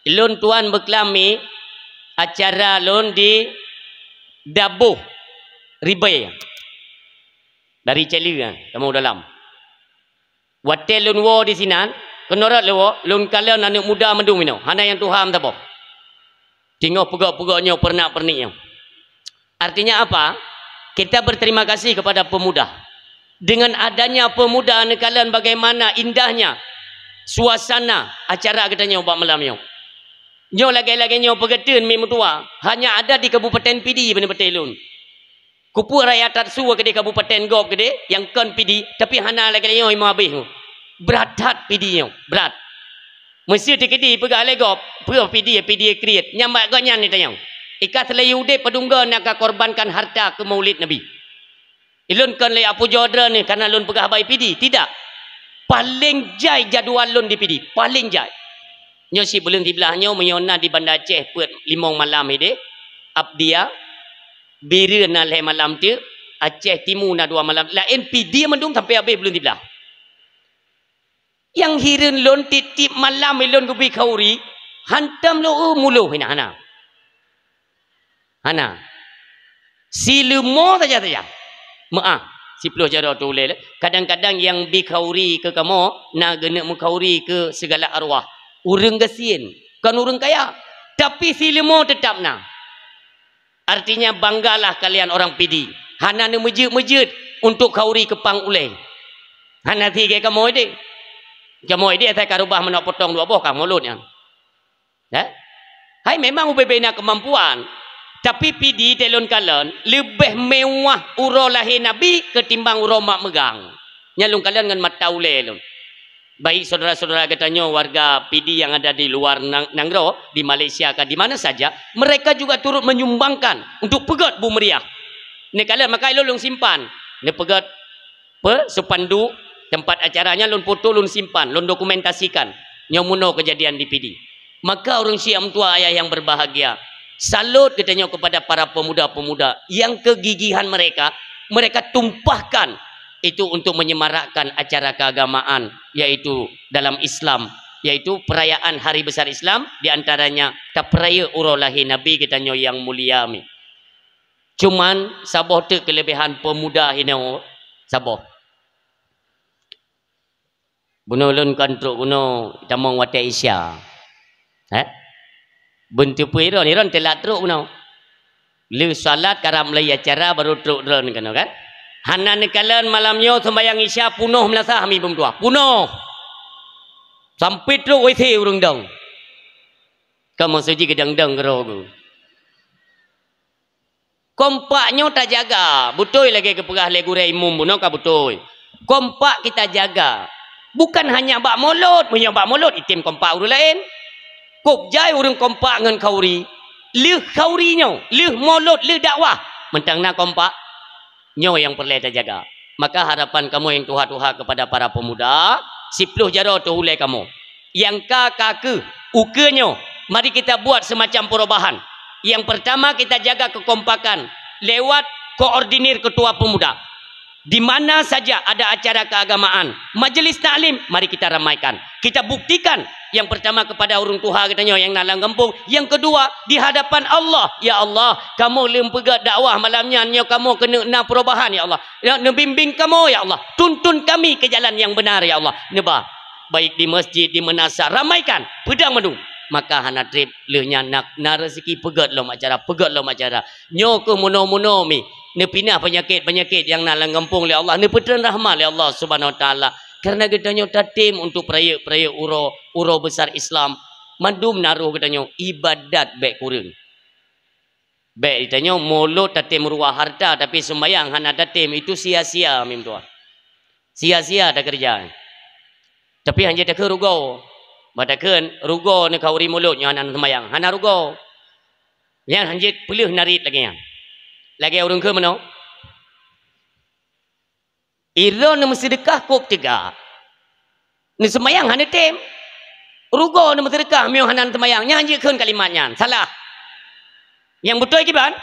Lôn tuan beuklami acara lôn di Daboh Ribée. Dari Celi, ya, kamu dalam. Watée lôn woe disinan, keunoe rot lôn woe, lôn kalon aneuëk muda mandum inoe, hana nyang tuha meusaboh. Teungoh peugok-peugok nyoe, peurenak-peurenik nyoe. Artinya apa? Kita berterima kasih kepada pemuda. Dengan adanya pemuda neukalon bagaimana indahnya suasana acara geutanyoe bak malam nyoe. Nyoe lagée-lagée nyoe peugeuteun mi meutuwa, hanya ada di Kabupaten Pidie beuneubeuté lôn. Kupeue rakyat that su keudeh kabupaten gob keudeh nyang kon Pidie, tapi hana lagée nyoe imum habéh. Brat that Pidie nyoe, brat. Meuseu teukeudi peugah lé gob, peue Pidie, Pidie kriet, nyang bak gobnyan neutanyong. Ikat seulayu udeb padum goe na ka korbankan harta keu Maulid Nabi. Ilôn kon lé apujoe droeneuh kana lôn peugah haba i Pidie, tidak. Paleng jai jadwal lôn di Pidie, paleng jai. Nyoe sibuleuen siblaih nyoe meunyoe na di Banda Aceh peuet limong malam ideh, Abdia, Bireuen na lhée malam teuk, Aceh Timu na dua malam, laén Pidie mandum sampoe habéh buleuen siblaih. Nyang hireuen lôn tieb-tieb malam ilôn geubri khauri, hantom lôn eu muloh ina hana. Hana. Sileumô saja-saja. Meuáh, siploh jaroe teu ulée lé. Kadang-kadang nyang bi khauri keu kamoe na geuneuk meukhauri keu sigala arwah. Ureuëng gasien, kon ureuëng kaya, tapi sileumô teutab na. Artinya, banggalah kalian orang Pidie. Hana neumeujeuet-meujeuet untuk khauri keupang ulée. Hana sigée kamoe deh. Kamoe deh asai ka reubah manok potong dua boh ka mulot nyan. Eh? Hai memang ubé-bé na keumampuan. Tapi Pidie tée lôn kalon leubeh mewah uroe lahé Nabi keutimbang uroe mak meugang. Nyan lôn kalon ngon mata ulée lôn. Baik saudara-saudara geutanyoe warga Pidie yang ada di luar nang-, nanggroe, di Malaysia ka di mana saja, mereka juga turut menyumbangkan untuk peugét bu meriah. Neukalon maka ilôn lôn simpan. Neupeugét pe, spanduk tempat acara nyan lôn foto lôn simpan, lôn dokumentasikan. Nyoe meunoe kejadian di Pidie. Maka ureuëng syiek meutuwa ayah yang berbahagia, salut geutanyoe kepada para pemuda-pemuda yang kegigihan mereka, mereka tumpahkan itu untuk menyemarakkan acara keagamaan, yaitu dalam Islam, yaitu perayaan hari besar Islam, di antaranya tapeurayeuk uroe lahé Nabi geutanyoe yang mulia mi. Cuman saboh teuk kelebihan pemuda hinoe saboh. Bunoe lôn kon trok bunoe tamong watée Isya. Eh? Beunteupeu iron, iron teulat trok bunoe. Lheueh salat karab mulai acara baru trok droen keunoe kan. Hana neukalon malam nyoe sembahyang Isya punoh meulasah mi beumeudua. Punoh. Sampai trok W C ureuëng dong. Kamoe seuji geudong-dong keudroe geuh. Kompak nyoe tajaga, beutôi lagée geupeugah lé gurée imum bunoe ka beutôi. Kompak kita jaga. Bukan hanya bak mulod, meunyoe bak mulod item kompak ureuëng laén. Kôb jai ureuëng kompak ngon khauri. Lheueh khauri nyoe, lheueh mulod, lheueh dakwah, mantong na kompak. Nyoe nyang peureulée tajaga. Maka harapan kamoe nyang tuha-tuha kepada para pemuda, siploh jaroe teu ulée kamoe. Nyang ka, ka keuh, ukeue nyoe, Mari kita buat semacam perubahan. Yang pertama, kita jaga kekompakan lewat koordinir ketua pemuda. Di mana saja ada acara keagamaan, majelis taklim, mari kita ramaikan. Kita buktikan, yang pertama kepada ureuëng tuha geutanyoe nyang na lam gampông, yang kedua di hadapan Allah. Ya Allah, kamoe leuem peugah dakwah malam nyan, nyoe kamoe keuneuk na perubahan, ya Allah. Ya, neubimbing kamoe, ya Allah. Tuntun kami ke jalan yang benar, ya Allah. Neuba, baik di masjid, di meunasah, ramaikan, peudong mandum. Maka hana treb lheueh nyan na, na rezeki peugét lom acara, peugét lom acara. Nyoe keuh munoe-munoe mi, neupinah peunyakét-peunyakét nyang na lam gampông lé Allah, neupeutreun rahmat lé Allah Subhanahu Wa Taala. Karena geutanyoe tatem untuk peurayeuk-peurayeuk uroe, uroe besar Islam. Mandum na roh geutanyoe ibadat bék kureueng. Bék geutanyoe mulod tatem ruah harta, tapi sumbayang hana tatem, itu sia-sia, mim tuan. Sia-sia takeureuja. Tapi hanjeuet takheun rugoe. Bah takheun rugoe neukhauri mulod nyoe hana sumbayang, hana rugoe. Nyan hanjeuet peuleueh narit lagée nyan. Lagée ureuëng kheun meunoe. Droeneuh meuseudeukah kôb teuga. Neuseumayang hana tem. Rugoe neuh meuseudeukah meunyoe hana neuseumayang. Nyan jeuet kheun kalimat nyan. Salah. Nyang beutôi kiban?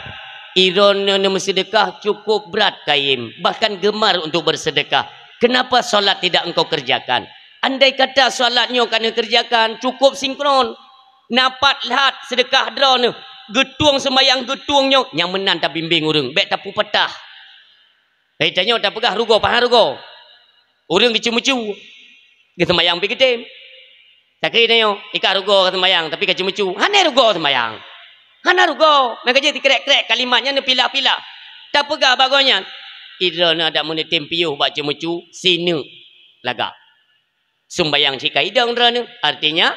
Droeneuh meuseudeukah cukup brat kayém, bahkan gemar untuk bersedekah. Kenapa salat tidak engkau kerjakan? Andai kata salat nyoe ka neukerjakan, cukup sinkron. Na pat that seudeukah droeneuh, geutueng seumayang geutueng nyoe, nyang meunan tabimbéng ureuëng, bék tapeupatah. Hei, tanyoe tapeugah rugoe, pahan rugoe. Ureuëng geucue-meucue, geuseumayang pih geutem. Sakét tanyoe, ika rugoe ka seumayang, tapi ka cue-meucue. Hana rugoe seumayang. Hana rugoe. Maka jih tikrek-krek kalimat nyan neupilah-pilah. Tapeugah bak gobnyan, "Droeneuh adak meuneutem piôh bak cue-meucue, sineuk lagak." Sumbayang cit ka idong droeneuh. Artinya,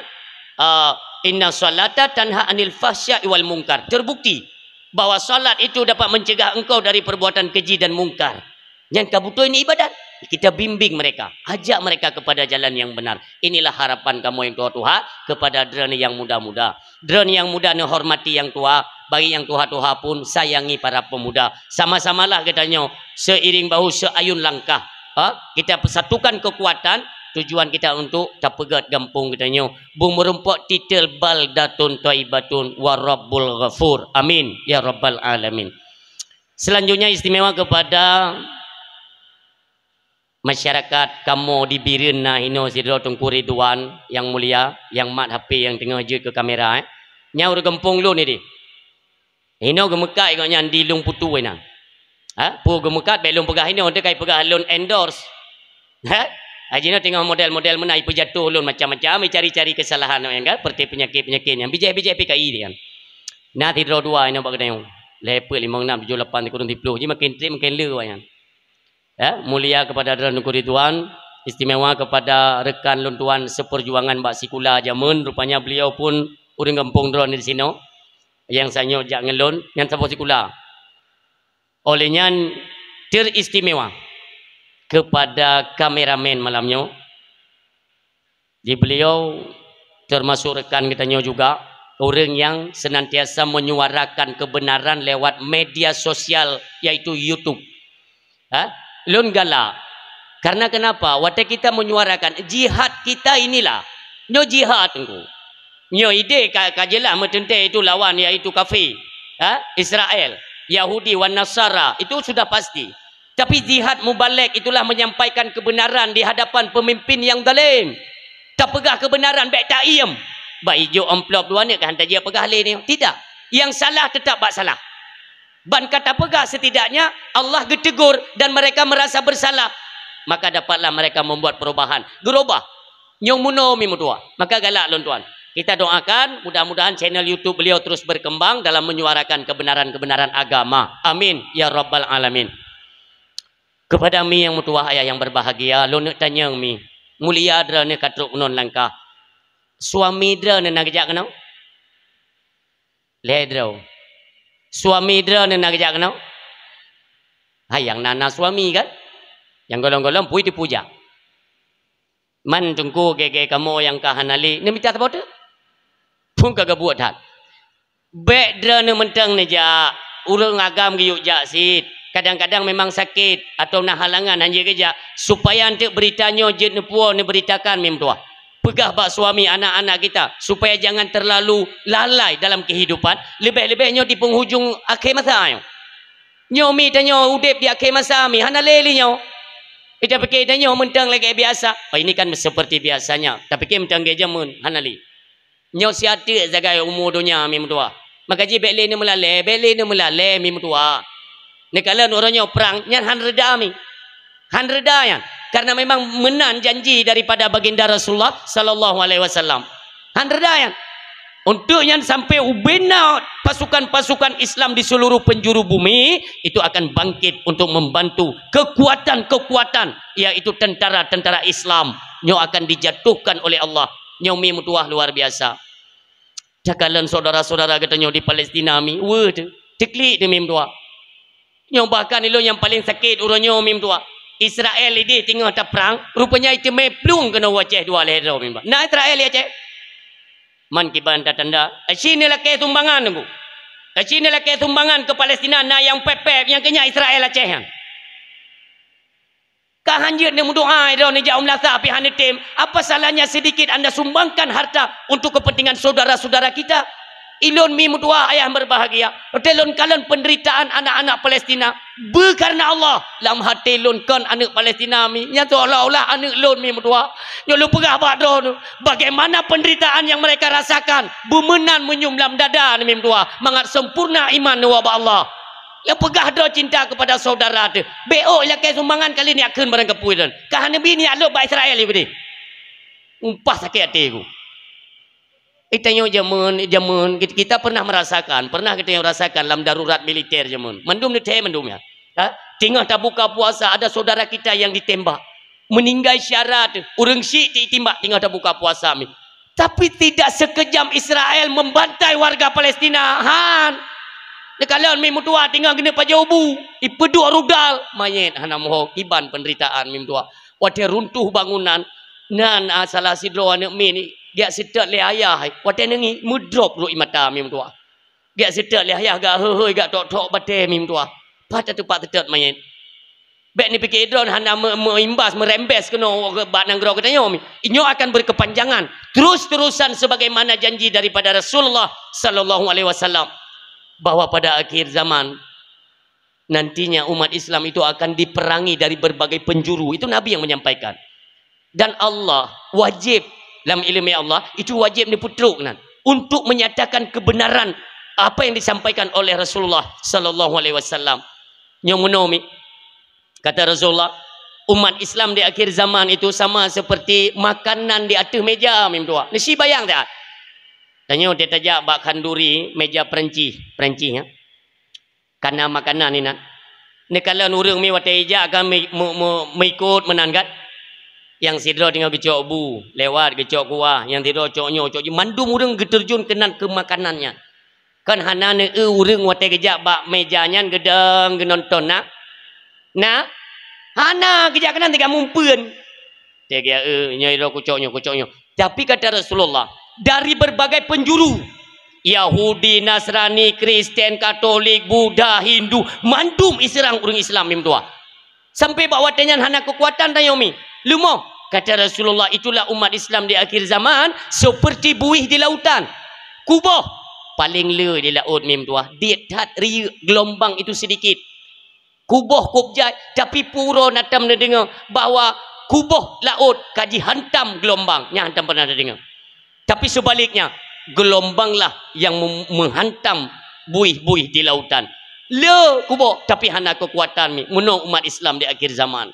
eh, "Inna sholata tanha anil fahsya'i wal munkar." Terbukti bahwa salat itu dapat mencegah engkau dari perbuatan keji dan mungkar. Nyang ka beutôi ni ibadat. Kita bimbing mereka, ajak mereka kepada jalan yang benar. Inilah harapan kamoe nyang tuha-tuha kepada droeneuh nyang muda-muda. Droeneuh nyang muda neuhormati nyang tuha, bagi nyang tuha-tuha pun sayangi para pemuda. Sama-samalah geutanyoe seiring bahu seayun langkah. Ha? Kita persatukan kekuatan, tujuan kita untuk tapeugét gampông geutanyoe. Beu meurumpok titel baldatun thaibatun wa rabbul ghafur. Amin ya rabbal alamin. Selanjutnya istimewa kepada masyarakat kamoe di Bireuen na hinoe sidroe Teungku Ridwan nyang mulia, nyang mat H P nyang teungoh jeuet keu kamera, eh. Nyan ureuëng gampông lôn ideh. Hinoe geumeukat gobnyan di Lueng Putu inan. Ha? Peue geumeukat bék lôn peugah hinoe, teuka ipeugah lôn endorse. Ha? Jinoe teungoh model-model meunan ipeujatoh lôn macam-macam, icari-cari keusalahan nyan kan, seperti penyakit-penyakit nyan. Bijéh-bijéh P K I nyan. Na sidroe dua hinoe bak geutanyoe. Lhée peuet, limong, nam, tujoh, lapan, sikureueng, siplôh. Ji makin treb makin le awaknyan. Ya, mulia kepada droeneuh Teungku Ridwan, istimewa kepada rekan lôn tuan seperjuangan bak sikula jameun, rupanya beliau pun ureuëng gampông droeneuh di sinoe, nyang sanyok jak ngon lôn, nyan saboh sikula. Oleh nyan, teristimewa kepada kameramen malam nyoe, di beliau termasuk rekan geutanyoe juga, ureuëng nyang senantiasa menyuarakan kebenaran lewat media sosial, yaitu YouTube. Ha? Lôn galak. Karena kenapa? Watée kita menyuarakan jihad kita inilah. Nyoe jihad, Teungku. Nyoe ideh ka, ka jeulaih meuteuntée itu lawan, yaitu kafé. Ha? Israel, Yahudi wan Nasara. Itu sudah pasti. Tapi jihad mubalek itulah menyampaikan kebenaran di hadapan pemimpin yang zalim. Tapeugah kebenaran bék taiem. Bah ijok amplop dua ni kan tajak peugah lé ni. Tidak. Yang salah tetap bak salah. Ban ka tapeugah setidaknya Allah geutegur dan mereka merasa bersalah. Maka dapatlah mereka membuat perubahan. Geurubah. Nyang meunoe mi meutuah. Maka galak lôn tuan. Kita doakan mudah-mudahan channel YouTube beliau terus berkembang dalam menyuarakan kebenaran-kebenaran agama. Amin ya rabbal alamin. Kepada mi nyang meutuah ayah yang berbahagia, lôn neuk tanyong mi, mulia droeneuh ka trok keunoe langkah. Suami droeneuh na geujak keunoe? Lhée droe. Suami droeneuh na geujak keunoe? Hai nyang na, na suami kan? Nyang golom-golom pui teupujak. Man teungku gée-gée kamoe nyang ka hana lé, neumita saboh teuk? Phon ka geubuet that. Bék droeneuh mantong neujak, ureuëng agam geuyue jak cit. Kadang-kadang memang sakét atau na halangan hanjeuet geujak, supaya eunteuk beurita nyoe jeuet neupuwoe neubeuritakan mi meutuah. Peugah bak suami anak-anak kita supaya jangan terlalu lalai dalam kehidupan, leubeh-leubeh nyoe di penghujung akhé masa nyoe. Nyoe mi tanyoe udeb di akhé masa mi, hana lé li nyoe. Ita pike tanyoe meuntang lagée biasa. Oh, ini kan seperti biasanya. Tapi ke meuntang gaya jameun, hana lé. Nyoe siateuk sagai umu donya mi meutuah. Maka jih bék lé neumeulalé, bék lé neumeulalé mi meutuah. Neukalon uroe nyoe prang nyan han reda mi. Han reda nyan. Karena memang meunan janji daripada baginda Rasulullah sallallahu alaihi wasallam. Han reda nyan. Untuk nyan sampai ubena pasukan-pasukan Islam di seluruh penjuru bumi itu akan bangkit untuk membantu kekuatan-kekuatan, yaitu tentara-tentara Islam nyoe akan dijatuhkan oleh Allah. Nyoe mi meutuah luar biasa. Takalon saudara-saudara geutanyoe di Palestina mi, weueh teu, teuklik teu mi meutuah. Nyoe bahkan ilôn nyang paleng sakét uroe nyoe mi meutuah. Israel ideh teungoh taprang, rupanya iteumé plueng keunoe u Aceh dua lhée droe mi meutuah. Na Israel di Aceh? Man kiban tatanda, aci neulakée sumbangan teungku. Aci neulakée sumbangan keu Palestina na nyang pép-pép nyang keu nyan Israel Aceh nyan. Ka hanjeuet neumeudoa droe neujak u meulasa pih hana tem. Apa salahnya sedikit anda sumbangkan harta untuk kepentingan saudara-saudara kita? Ilôn mi meutuah ayah berbahagia. Watée lôn kalon penderitaan anak-anak Palestina, beu karena Allah. Lam hati lôn kon aneuk Palestina mi, nyan seolah-olah aneuk lôn mi meutuah. Nyoe lôn peugah bak droe, bagaimana penderitaan yang mereka rasakan, beumeunan meunyum lam dada mi meutuah, mangat sempurna iman neuwoe bak Allah. Nyang peugah droe cinta kepada saudara teuh. Bék ôk ilakée sumbangan kali nyak kheun barang kapeue dan. Ka hana bi nyak lôb bak Israel ié beudeh. Umpah sakét até ku. Itanyoe jameun, jameun, kit-, kita pernah merasakan, pernah kita yang rasakan lam darurat militer jameun. Mandum neuthée mandum ya. Ha? Teungoh tabuka puasa, ada saudara kita yang ditembak. Meninggai syarat, ureuëng syik titimbak teungoh tabuka puasa mi. Tapi tidak sekejam Israel membantai warga Palestina. Han. Neukalon mi meutuah teungoh geuneuk pajoh bu, ipeuduek rudal, manyét hana moho kiban penderitaan mi meutuah. Watée runtuh bangunan, nan, ah, salah sidroe aneuk mi ni, geujak seutôt lé ayah, watée neungieng meudrop rot ie mata mi meutuah. Geujak seutôt lé ayah, geujak hôi-hôi, geujak tok-tok batée mi meutuah. Pat teumpat seutôt manyét. Bék neupike droe hana me-, meuimbas, meurembes keunoe bak nanggroe geutanyoe. Nyoe akan berkepanjangan terus-terusan sebagaimana janji daripada Rasulullah sallallahu alaihi wasallam bahwa pada akhir zaman nantinya umat Islam itu akan diperangi dari berbagai penjuru. Itu Nabi yang menyampaikan. Dan Allah wajib, lam ileumé Allah, itu wajib neupeutrok nan untuk menyatakan kebenaran apa yang disampaikan oleh Rasulullah sallallahu alaihi wasallam. Nyoe meunoe mi, kata Rasulullah, umat Islam di akhir zaman itu sama seperti makanan di ateueh meja mi meutuah. Neusi bayang that. Tanyoe teutajak bak khanduri meja Perancis, Perancis ya. Kana makanan inan. Neukalon ureuëng mi watée ijak kan me-, me-, me-, meuikot meunan kan. Nyang sidroe teungoh geucok bu, lewat geucok kuah, nyang sidroe cok nyoe, cok jih. Mandum ureuëng geuteurjun keunan keu makanan nyan. Kan hana neueu ureuëng watée geujak bak meja nyan geudong geunonton na? Na? Hana geujak keunan tiga mumpeuen. Teuga, eh, nyoe droe kucok nyoe, kucok nyoe. Tapi kata Rasulullah, dari berbagai penjuru, Yahudi, Nasrani, Kristen, Katolik, Buddha, Hindu, mandum iseurang ureuëng Islam mi meutuah. Sampai bak watée nyan hana keukuatan tanyoe mi. Leumoh, kata Rasulullah, itulah umat Islam di akhir zaman seperti buih di lautan. Kuboh, paling le di laôt mi meutuah. Diet that riyeuk, gelombang itu sedikit. Kuboh kôb jai, tapi pura na tam neudeungoe bahwa kuboh laôt ka jihantam gelombang. Nyan hantom pernah neudeungoe. Tapi sebaliknya, gelombanglah yang mem-, menghantam buih-buih di lautan. Le kuboh, tapi hana keukuatan mi. Meunoe umat Islam di akhir zaman.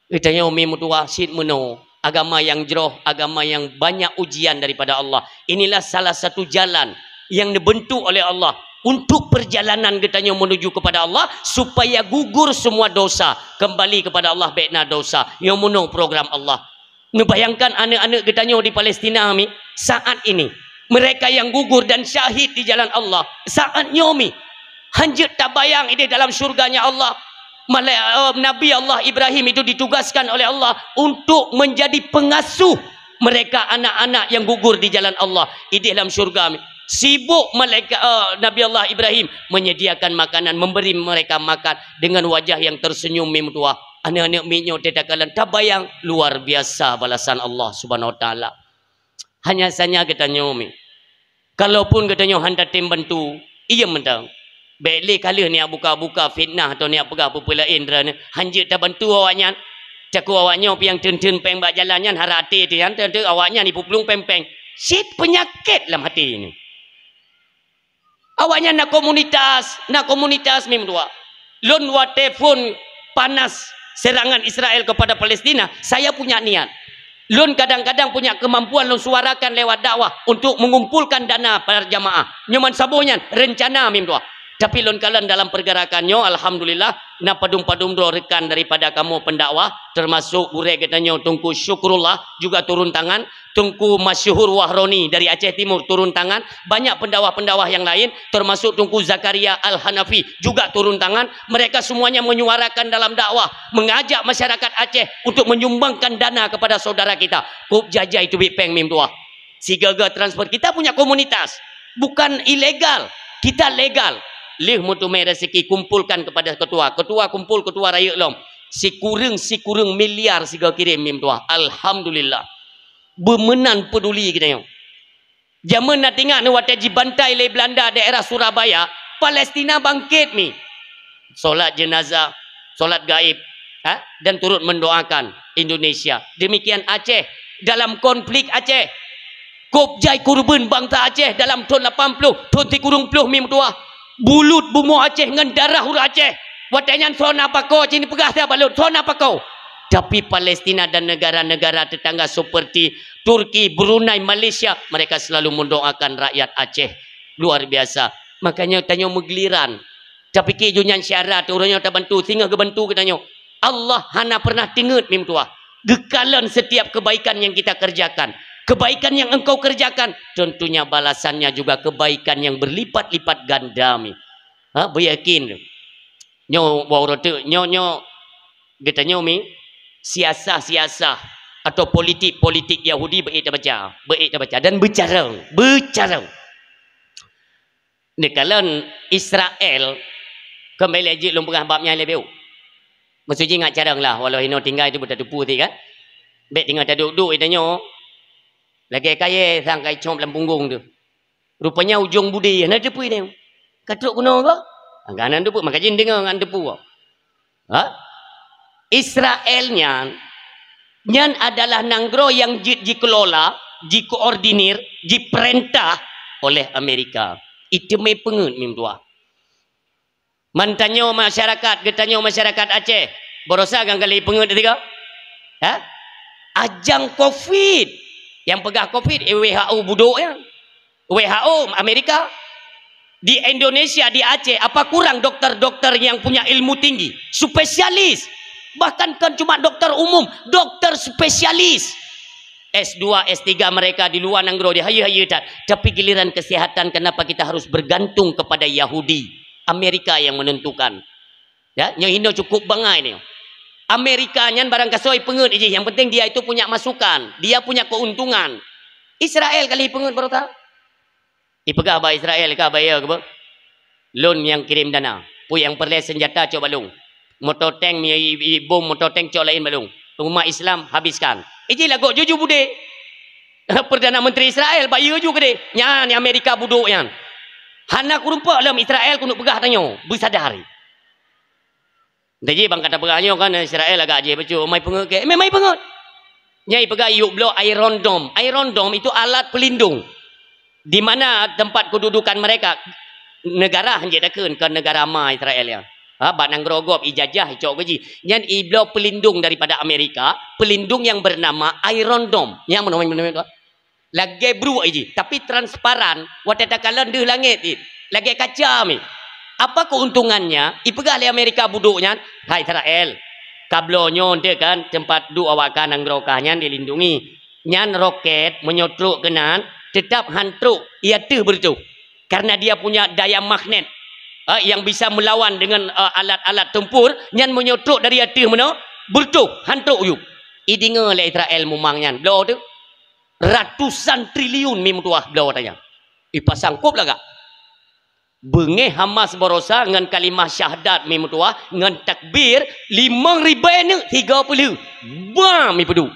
Geutanyoe mi meutuah cit meunoe, agama nyang jroh, agama nyang banyak ujian daripada Allah. Inilah salah satu jalan nyang neubeuntuk oleh Allah untuk perjalanan geutanyoe menuju kepada Allah, supaya gugur semua dosa, kembali kepada Allah bék na dosa. Nyoe meunoe program Allah. Neubayangkan aneuk-aneuk geutanyoe di Palestina mi saat ini. Mereka yang gugur dan syahid di jalan Allah saat nyoe mi. Hanjeuet tabayang ideh dalam syurganya Allah. Malai-, eh, Nabi Allah Ibrahim itu ditugaskan oleh Allah untuk menjadi pengasuh mereka anak-anak yang gugur di jalan Allah. Ideh dalam syurga mi. Sibuk malaikat, eh, Nabi Allah Ibrahim menyediakan makanan, memberi mereka makan dengan wajah yang tersenyum mi meutuah. Aneuk-aneuk mi nyoe teuh takalon, tabayang luar biasa balasan Allah Subhanahu Wa Taala. Hanya sanya geutanyoe mi. Kalaupun geutanyoe hana tem bantu, iem mantong. Bék lé ka lheueh niyak buka-buka fitnah atau niyak peugah peue-peue laén droeneuh, hanjeuet tabantu awaknyan. Takot awaknyan piang theun-theun péng bak jalan nyan, hara até teuh nyan, teunteu awaknyan ipuplueng péng-péng. Cit peunyakét lam até nyoe. Awaknyan na komunitas, na komunitas mim dua. Lôn watée phon panas serangan Israel kepada Palestina, saya punya niat. Lôn kadang-kadang punya kemampuan lôn suarakan lewat dakwah untuk mengumpulkan dana para jamaah. Nyoman saboh nyan rencana mim dua. Tapi lôn kalon dalam pergerakan nyoe, alhamdulillah, na padum-padum droe rekan daripada kamoe pendakwah, termasuk gurée geutanyoe Teungku Syukrullah juga turun tangan, Teungku Masyhur Wahroni dari Aceh Timur turun tangan, banyak pendakwah-pendakwah yang lain, termasuk Teungku Zakaria Al-Hanafi juga turun tangan. Mereka semuanya menyuarakan dalam dakwah, mengajak masyarakat Aceh untuk menyumbangkan dana kepada saudara kita. Kop jajai teubiet péng mim tuah. Sigaga transfer. Kita punya komunitas. Bukan ilegal. Kita legal. Lheueh meuteumé rezeki kumpulkan kepada ketua. Ketua kumpul, ketua rayeuk lom. Sikureueng-sikureueng miliar sigoe kirém mim tuah. Alhamdulillah. Beumeunan peduli geutanyoe. Jameun na teuingat watée jibantai lé Belanda daerah Surabaya, Palestina bangkét mi. Solat jenazah, solat gaib, ha? Dan turut mendoakan Indonesia. Demikian Aceh, dalam konflik Aceh. Kop jai kurban bangsa Aceh dalam thon lapan ploh, thon sikureueng ploh mim tuah. Bulut bumoe Aceh ngon darah ureuëng Aceh. Watée nyan soe na pakoe cit neupeugah siat bak lôn, soe na pakoe. Tapi Palestina dan negara-negara tetangga seperti Turki, Brunei, Malaysia, mereka selalu mendoakan rakyat Aceh. Luar biasa. Makanya tanyoe meugiliran. Tapike ju nyan syarat ureuëng nyoe tabantu, singoh geubantu geutanyoe. Allah hana pernah teungeut mim tuah. Geukalon setiap kebaikan yang kita kerjakan. Kebaikan yang engkau kerjakan, tentunya balasannya juga kebaikan yang berlipat-lipat ganda mi. Ha, beuyakin. Nyoe, wau rote, nyoe, nyoe, geutanyoe mi, siasah-siasah atau politik-politik Yahudi beuék tabaca, beuék tabaca dan beucarông, beucarông. Neukalon Israel, keumbali jeuet lôn peugah bab nyan leubeh. Maksud jih ngat carông lah, walau inoe tinggai tu beutatupeue sit kan. Bék tinggai taduek-duek geutanyoe. Lagée kayée sang kai cop lam punggong tu. Rupanya ujong budé hana teupeu nyan. Ka trok keunoe ke? Angka hana teupeu, maka jih deungoe ngon teupeu. Ha? Israel nyan, nyan adalah nanggroe nyang jeuet jikelola, jikoordinir, jipeurintah oleh Amerika. Iteumé peungeuet mim tuah. Man tanyoe masyarakat, geutanyoe masyarakat Aceh, barosa kan kali peungeuet tiga? Ha? Ajang covid. Nyang peugah covid, eh, W H O budok nyan. W H O Amerika. Di Indonesia, di Aceh, apa kurang dokter-dokter yang punya ilmu tinggi? Spesialis. Bahkan kan cuma dokter umum, dokter spesialis. S dua, S tiga mereka di luar nanggroe, di hayeue-hayeue that. Tapi giliran kesehatan, kenapa kita harus bergantung kepada Yahudi? Amerika yang menentukan. Ya, nyoe hino cukup bangai ni. Amerika nyan barang kasoe peungeuet jih, yang penting dia itu punya masukan, dia punya keuntungan. Israel kali peungeuet barosa. Ipeugah bak Israel ka baya keuba? Lôn nyang kirém dana. Peue nyang peureulée senjata cok bak lôn. Moto tank mi, i, i, bom moto tank cok laén bak lôn. Umat Islam habiskan. Iji lagoe juju budé. Perdana Menteri Israel bayeue ju keudeh. Nyan Amerika budok nyan. Hana kurumpok lom Israel keuneuk peugah tanyoe. Beusadari. Jadi bang kata peugah nyoe kan Israel agak jih bacut, mai peungeuet keu, memang mai peungeuet. Nyai peugah yuk bloe Iron Dome. Iron Dome itu alat pelindung. Di mana tempat kedudukan mereka? Negara hanjeuet takheun ke negara ma Israel ya. Ha, bak nanggroe gob ijajah icok gaji. Nyan ibloe pelindung daripada Amerika, pelindung yang bernama Iron Dome. Nyang meunoe, meunoe, meunoe. Lagée bruek jih, tapi transparan, watée takalon deuh langét jih. Lagée kaca mi. Apa keuntungannya? Ipeugah lé Amerika budok nyan, "Hai Israel, kabloe nyoe ente kan tempat duek awak ka nanggroe kah nyan dilindungi. Nyan roket meunyoe trok keunan, tetap han trok, ia teuh beureutoh. Karena dia punya daya magnet, eh, yang bisa melawan dengan, eh, alat-alat tempur, nyan meunyoe trok dari ateueh meunoe, beureutoh, han trok u yup." Ideungoe lé Israel mumang nyan, bloe teuh. Ratusan triliun mi meutuah bloe tanya. Ipasang kop lagak. Beungéh Hamas barosa ngon kalimah syahadat mi meutuah, ngon takbir, limong ribée neuk tiga puluh. Bam ipeuduek.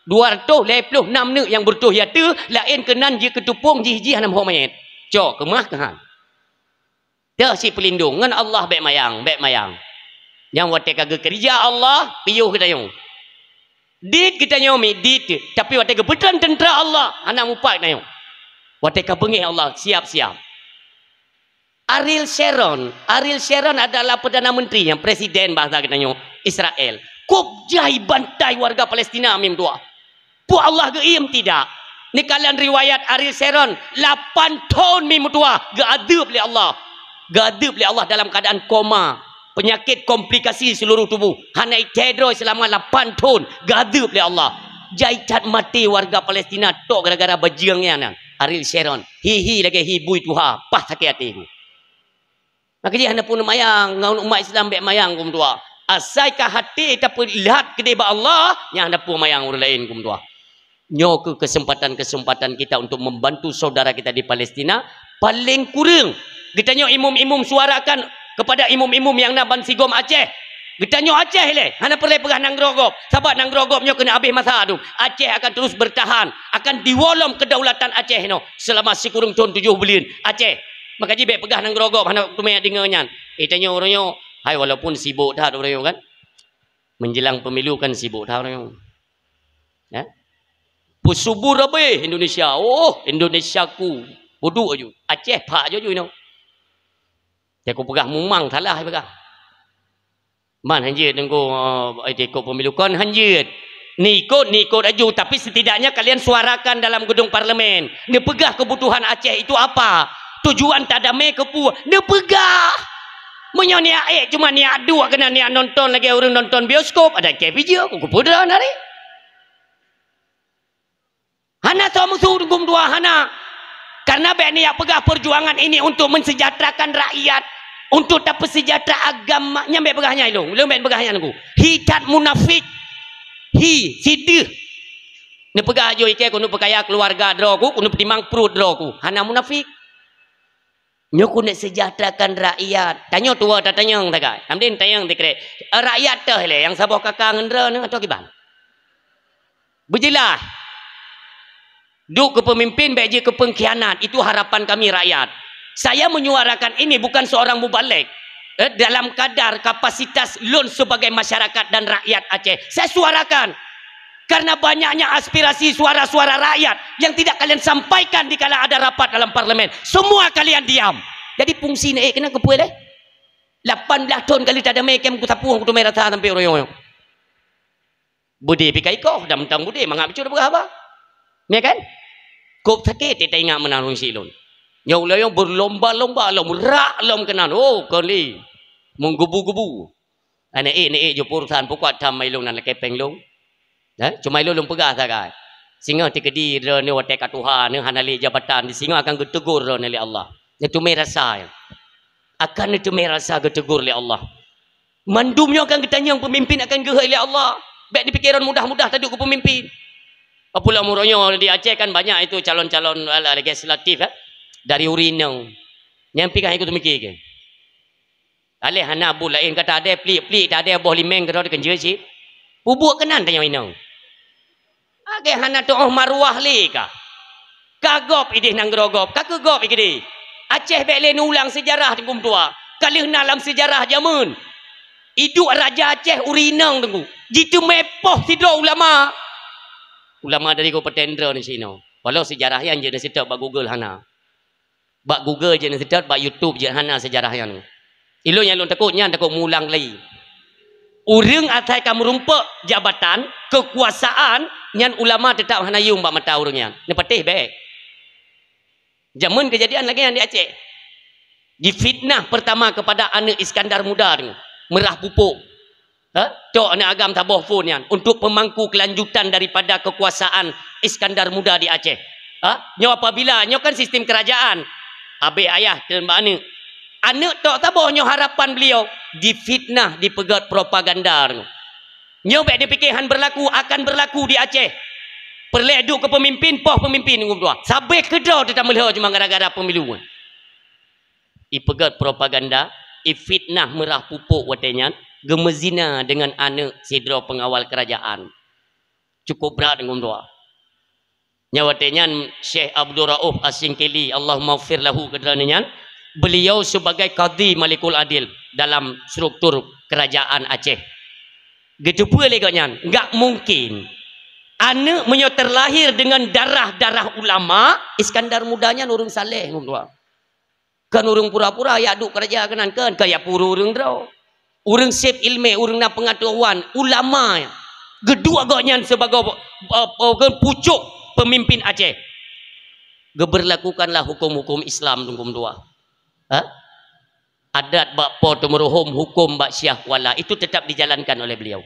Dua ratus lhèe ploh nam neuk nyang beureutoh yateuh, laén keunan jikeutupông jih-jih hana meuhok manyét. Cok keumah keuhan. Teuh si peulindong ngon Allah, bèk mayang, bèk mayang. Nyang watèe ka geukeurija Allah, piôh geutanyoe. Dit geutanyoe mi dit, tapi watèe geupeutreun teuntra Allah, hana mupat geutanyoe. Watèe ka beungéh Allah, siap-siap. Ariel Sharon, Ariel Sharon adalah Perdana Menteri nyang presiden bahasa geutanyoe Israel. Kop jai bantai warga Palestina mi meutuah. Peue Allah geuiem? Tidak. Neukalon riwayat Ariel Sharon, lapan thon mi meutuah geuadeueb lé Allah. Geuadeueb lé Allah dalam keadaan koma, penyakit komplikasi seluruh tubuh. Hana ithèe droe seulama lapan thon, geuadeueb lé Allah. Jai that maté warga Palestina tok gara-gara bajeueng nyan, Ariel Sharon. Hi-hi lagèe hi bui tuha, paih sakét até ku. Maka jih hana peue neumayang, ngon umat Islam bèk mayang ku meutuah. Asai ka até tapeulihat keudéh bak Allah, nyan hana peue mayang ureueng laén ku meutuah. Nyoe keuh kesempatan-kesempatan kita untuk membantu saudara kita di Palestina. Paleng kureueng, geutanyoe imum-imum suarakan kepada imum-imum nyang na bansigom Aceh. Geutanyoe Aceh lé, hana peureulèe peugah nanggroe gob, sabab nanggroe gob nyoe keuneuk habéh masa dum. Aceh akan terus bertahan, akan diwoe lom kedaulatan Aceh nyoe selama sikureueng thon tujoh buleuen. Aceh. Maka jih bèk peugah nanggroe gob, hana teumé deungö nyan. Eh, tanyoe uroe nyoe, hai, walaupun sibok that uroe nyoe kan. Menjelang pemilu kan sibok that uroe nyoe. Ya? Peusubur habéh Indonesia. Oh, Indonesiaku. Buduk aju. Aceh phak aju inoe. Teuka peugah mumang salah peugah. Man hanjeuet nunggu, eh, ikut pemilu kon hanjeuet. Ni ikut, ni ikut aju, tapi setidaknya kalian suarakan dalam gedung parlemen. Neupeugah kebutuhan Aceh itu apa? Tujuan tadamé keupeue? Neupeugah. Meunyoe niat ék cuma niat duek keunan niat nonton lagèe ureueng nonton bioskop, ada K P J, ku peudra nari. Hana soe musoh dum dua hana. Karena bèk neujak peugah perjuangan ini untuk mensejahterakan rakyat, untuk tapeusejahtera agama, nyan bèk peugah nyan ilong. Lôn bèk peugah nyan ku. Hi that munafik. Hi, sideuh. Neupeugah ajoe ikei keuneuk peukaya keuluwarga droe ku, keuneuk peutimang pruet droe ku. Hana munafik. Nyoe keuneuk sejahterakan rakyat. Tanyoe tuwoe tatanyong sagai. Hamdin tanyong sikrek. Rakyat teuh lé nyang saboh kaka ngon droeneuh atau kiban? Beujeulaih. Duek keu peumimpin bèk jeuet keu peungkhianat. Itu harapan kami rakyat. Saya menyuarakan ini bukan seorang mubalig. Eh, dalam kadar kapasitas lôn sebagai masyarakat dan rakyat Aceh. Saya suarakan. Karena banyaknya aspirasi suara-suara rakyat yang tidak kalian sampaikan dikala ada rapat dalam parlemen. Semua kalian diam. Jadi fungsi neuék keunan keupeue lé? Lapan blaih thon ka lheueh tadamé kém kusapeue kuteumé rasa sampoe uroe nyoe. Beudé pih ka ikoh, dan mantong beudé mangat bacut peugah haba. Ya kan? Kop sakét teuingat meunan ureueng syiek lôn. Nyoe ulôn berlomba-lomba lom, rak lom keunan. Oh, kon lé. Menggebu-gebu. Aneuk ék, aneuk ék jeuet peurusan pukon tham mai lôn nan lakèe péng lôn. Eh, cuma ilôn lôn peugah sagai. Singoh teukeudi droeneuh watèe ka tuha, neuh hana lé jabatan, singoh akan geuteugor droeneuh lé Allah. Neuteumé rasa. Akan neuteumé rasa geuteugor lé Allah. Mandum nyoe akan geutanyong peumimpin akan geuhôi lé Allah. Bèk neupiké droen mudah-mudah taduek keu peumimpin. Apula uroe nyoe di Aceh kan banyak itu calon-calon ala legislatif, eh, dari ureueng inong. Nyang pih ka ikut teumiké ke? Aléh hana buet laén ka tadée plik-plik tadée boh limeng keudroe dikeunjeuet cit. Pubuet keunan tanyoe inong. Agée hana teuôh maruah lé ka. Ka gob idéh nanggroe gob, ka keu gob i keudéh. Aceh bék lé neuulang seujarah teungku meutuah. Ka lheueh na lam seujarah jameun. Iduek raja Aceh ureuëng inong teungku. Jiteumé poh sidroe ulama. Ulama dari Kabupaten Indra ni sinoe. Walau seujarah nyan jeuet neuseutôt bak Google hana. Bak Google jeuet neuseutôt, bak YouTube jeuet hana seujarah nyan. Ilôn nyang lôn takot nyan takot meulang lé. Ureuëng asai ka meurumpok jabatan, keukuasaan, nyan ulama teutap hana yuem bak mata ureuëng nyan. Neupatéh bék. Jameun keujadian lagée nyan di Aceh. Jifitnah pertama kepada aneuk Iskandar Muda tu, Meurah Pupok. Ha? Cok aneuk agam saboh phon nyan untuk pemangku kelanjutan daripada kekuasaan Iskandar Muda di Aceh. Ha? Nyoe apabila, nyoe kan sistem kerajaan. Abéh ayah treun bak aneuk. Aneuk tok saboh nyoe harapan beliau difitnah, dipeugét propaganda. Nyoe bék dipike han berlaku, akan berlaku di Aceh. Peureulée duek keu peumimpin, poh peumimpin ngum dua. Sabé keudroe teutameuleue cuma gara-gara pemilu. Ipeugét propaganda, ifitnah Meurah Pupok watée nyan, geumeuzina deungon aneuk sidroe peungawal keurajaan. Cukup brat, Teungku meutuah. Nyan watée nyan Syekh Abdul Rauf As-Singkili, Allahummaghfir lahu, keu droeneuh nyan, beliau sebagai Qadhi Malikul Adil dalam struktur kerajaan Aceh. Geuteupeue lé gobnyan, enggak mungkin aneuëk meunyoe terlahir dengan darah-darah ulama, Iskandar Muda nyan ureuëng saleh, Teungku meutuah. Kon ureuëng pura-pura yak duek keuraja keunan, kon, kon yak pura ureuëng droe. Ureuëng seb iéleumé, ureuëng na peungatahuan, ulama, geuduek gobnyan sibagoe, eh, eh, pucok pemimpin Aceh. Geubeurlakukanlah huköm-huköm Islam, Teungku meutuah. Ha? Adat bak Po Teumeuruhom, huköm bak Syiah Kuala, itu tetap dijalankan oleh beliau.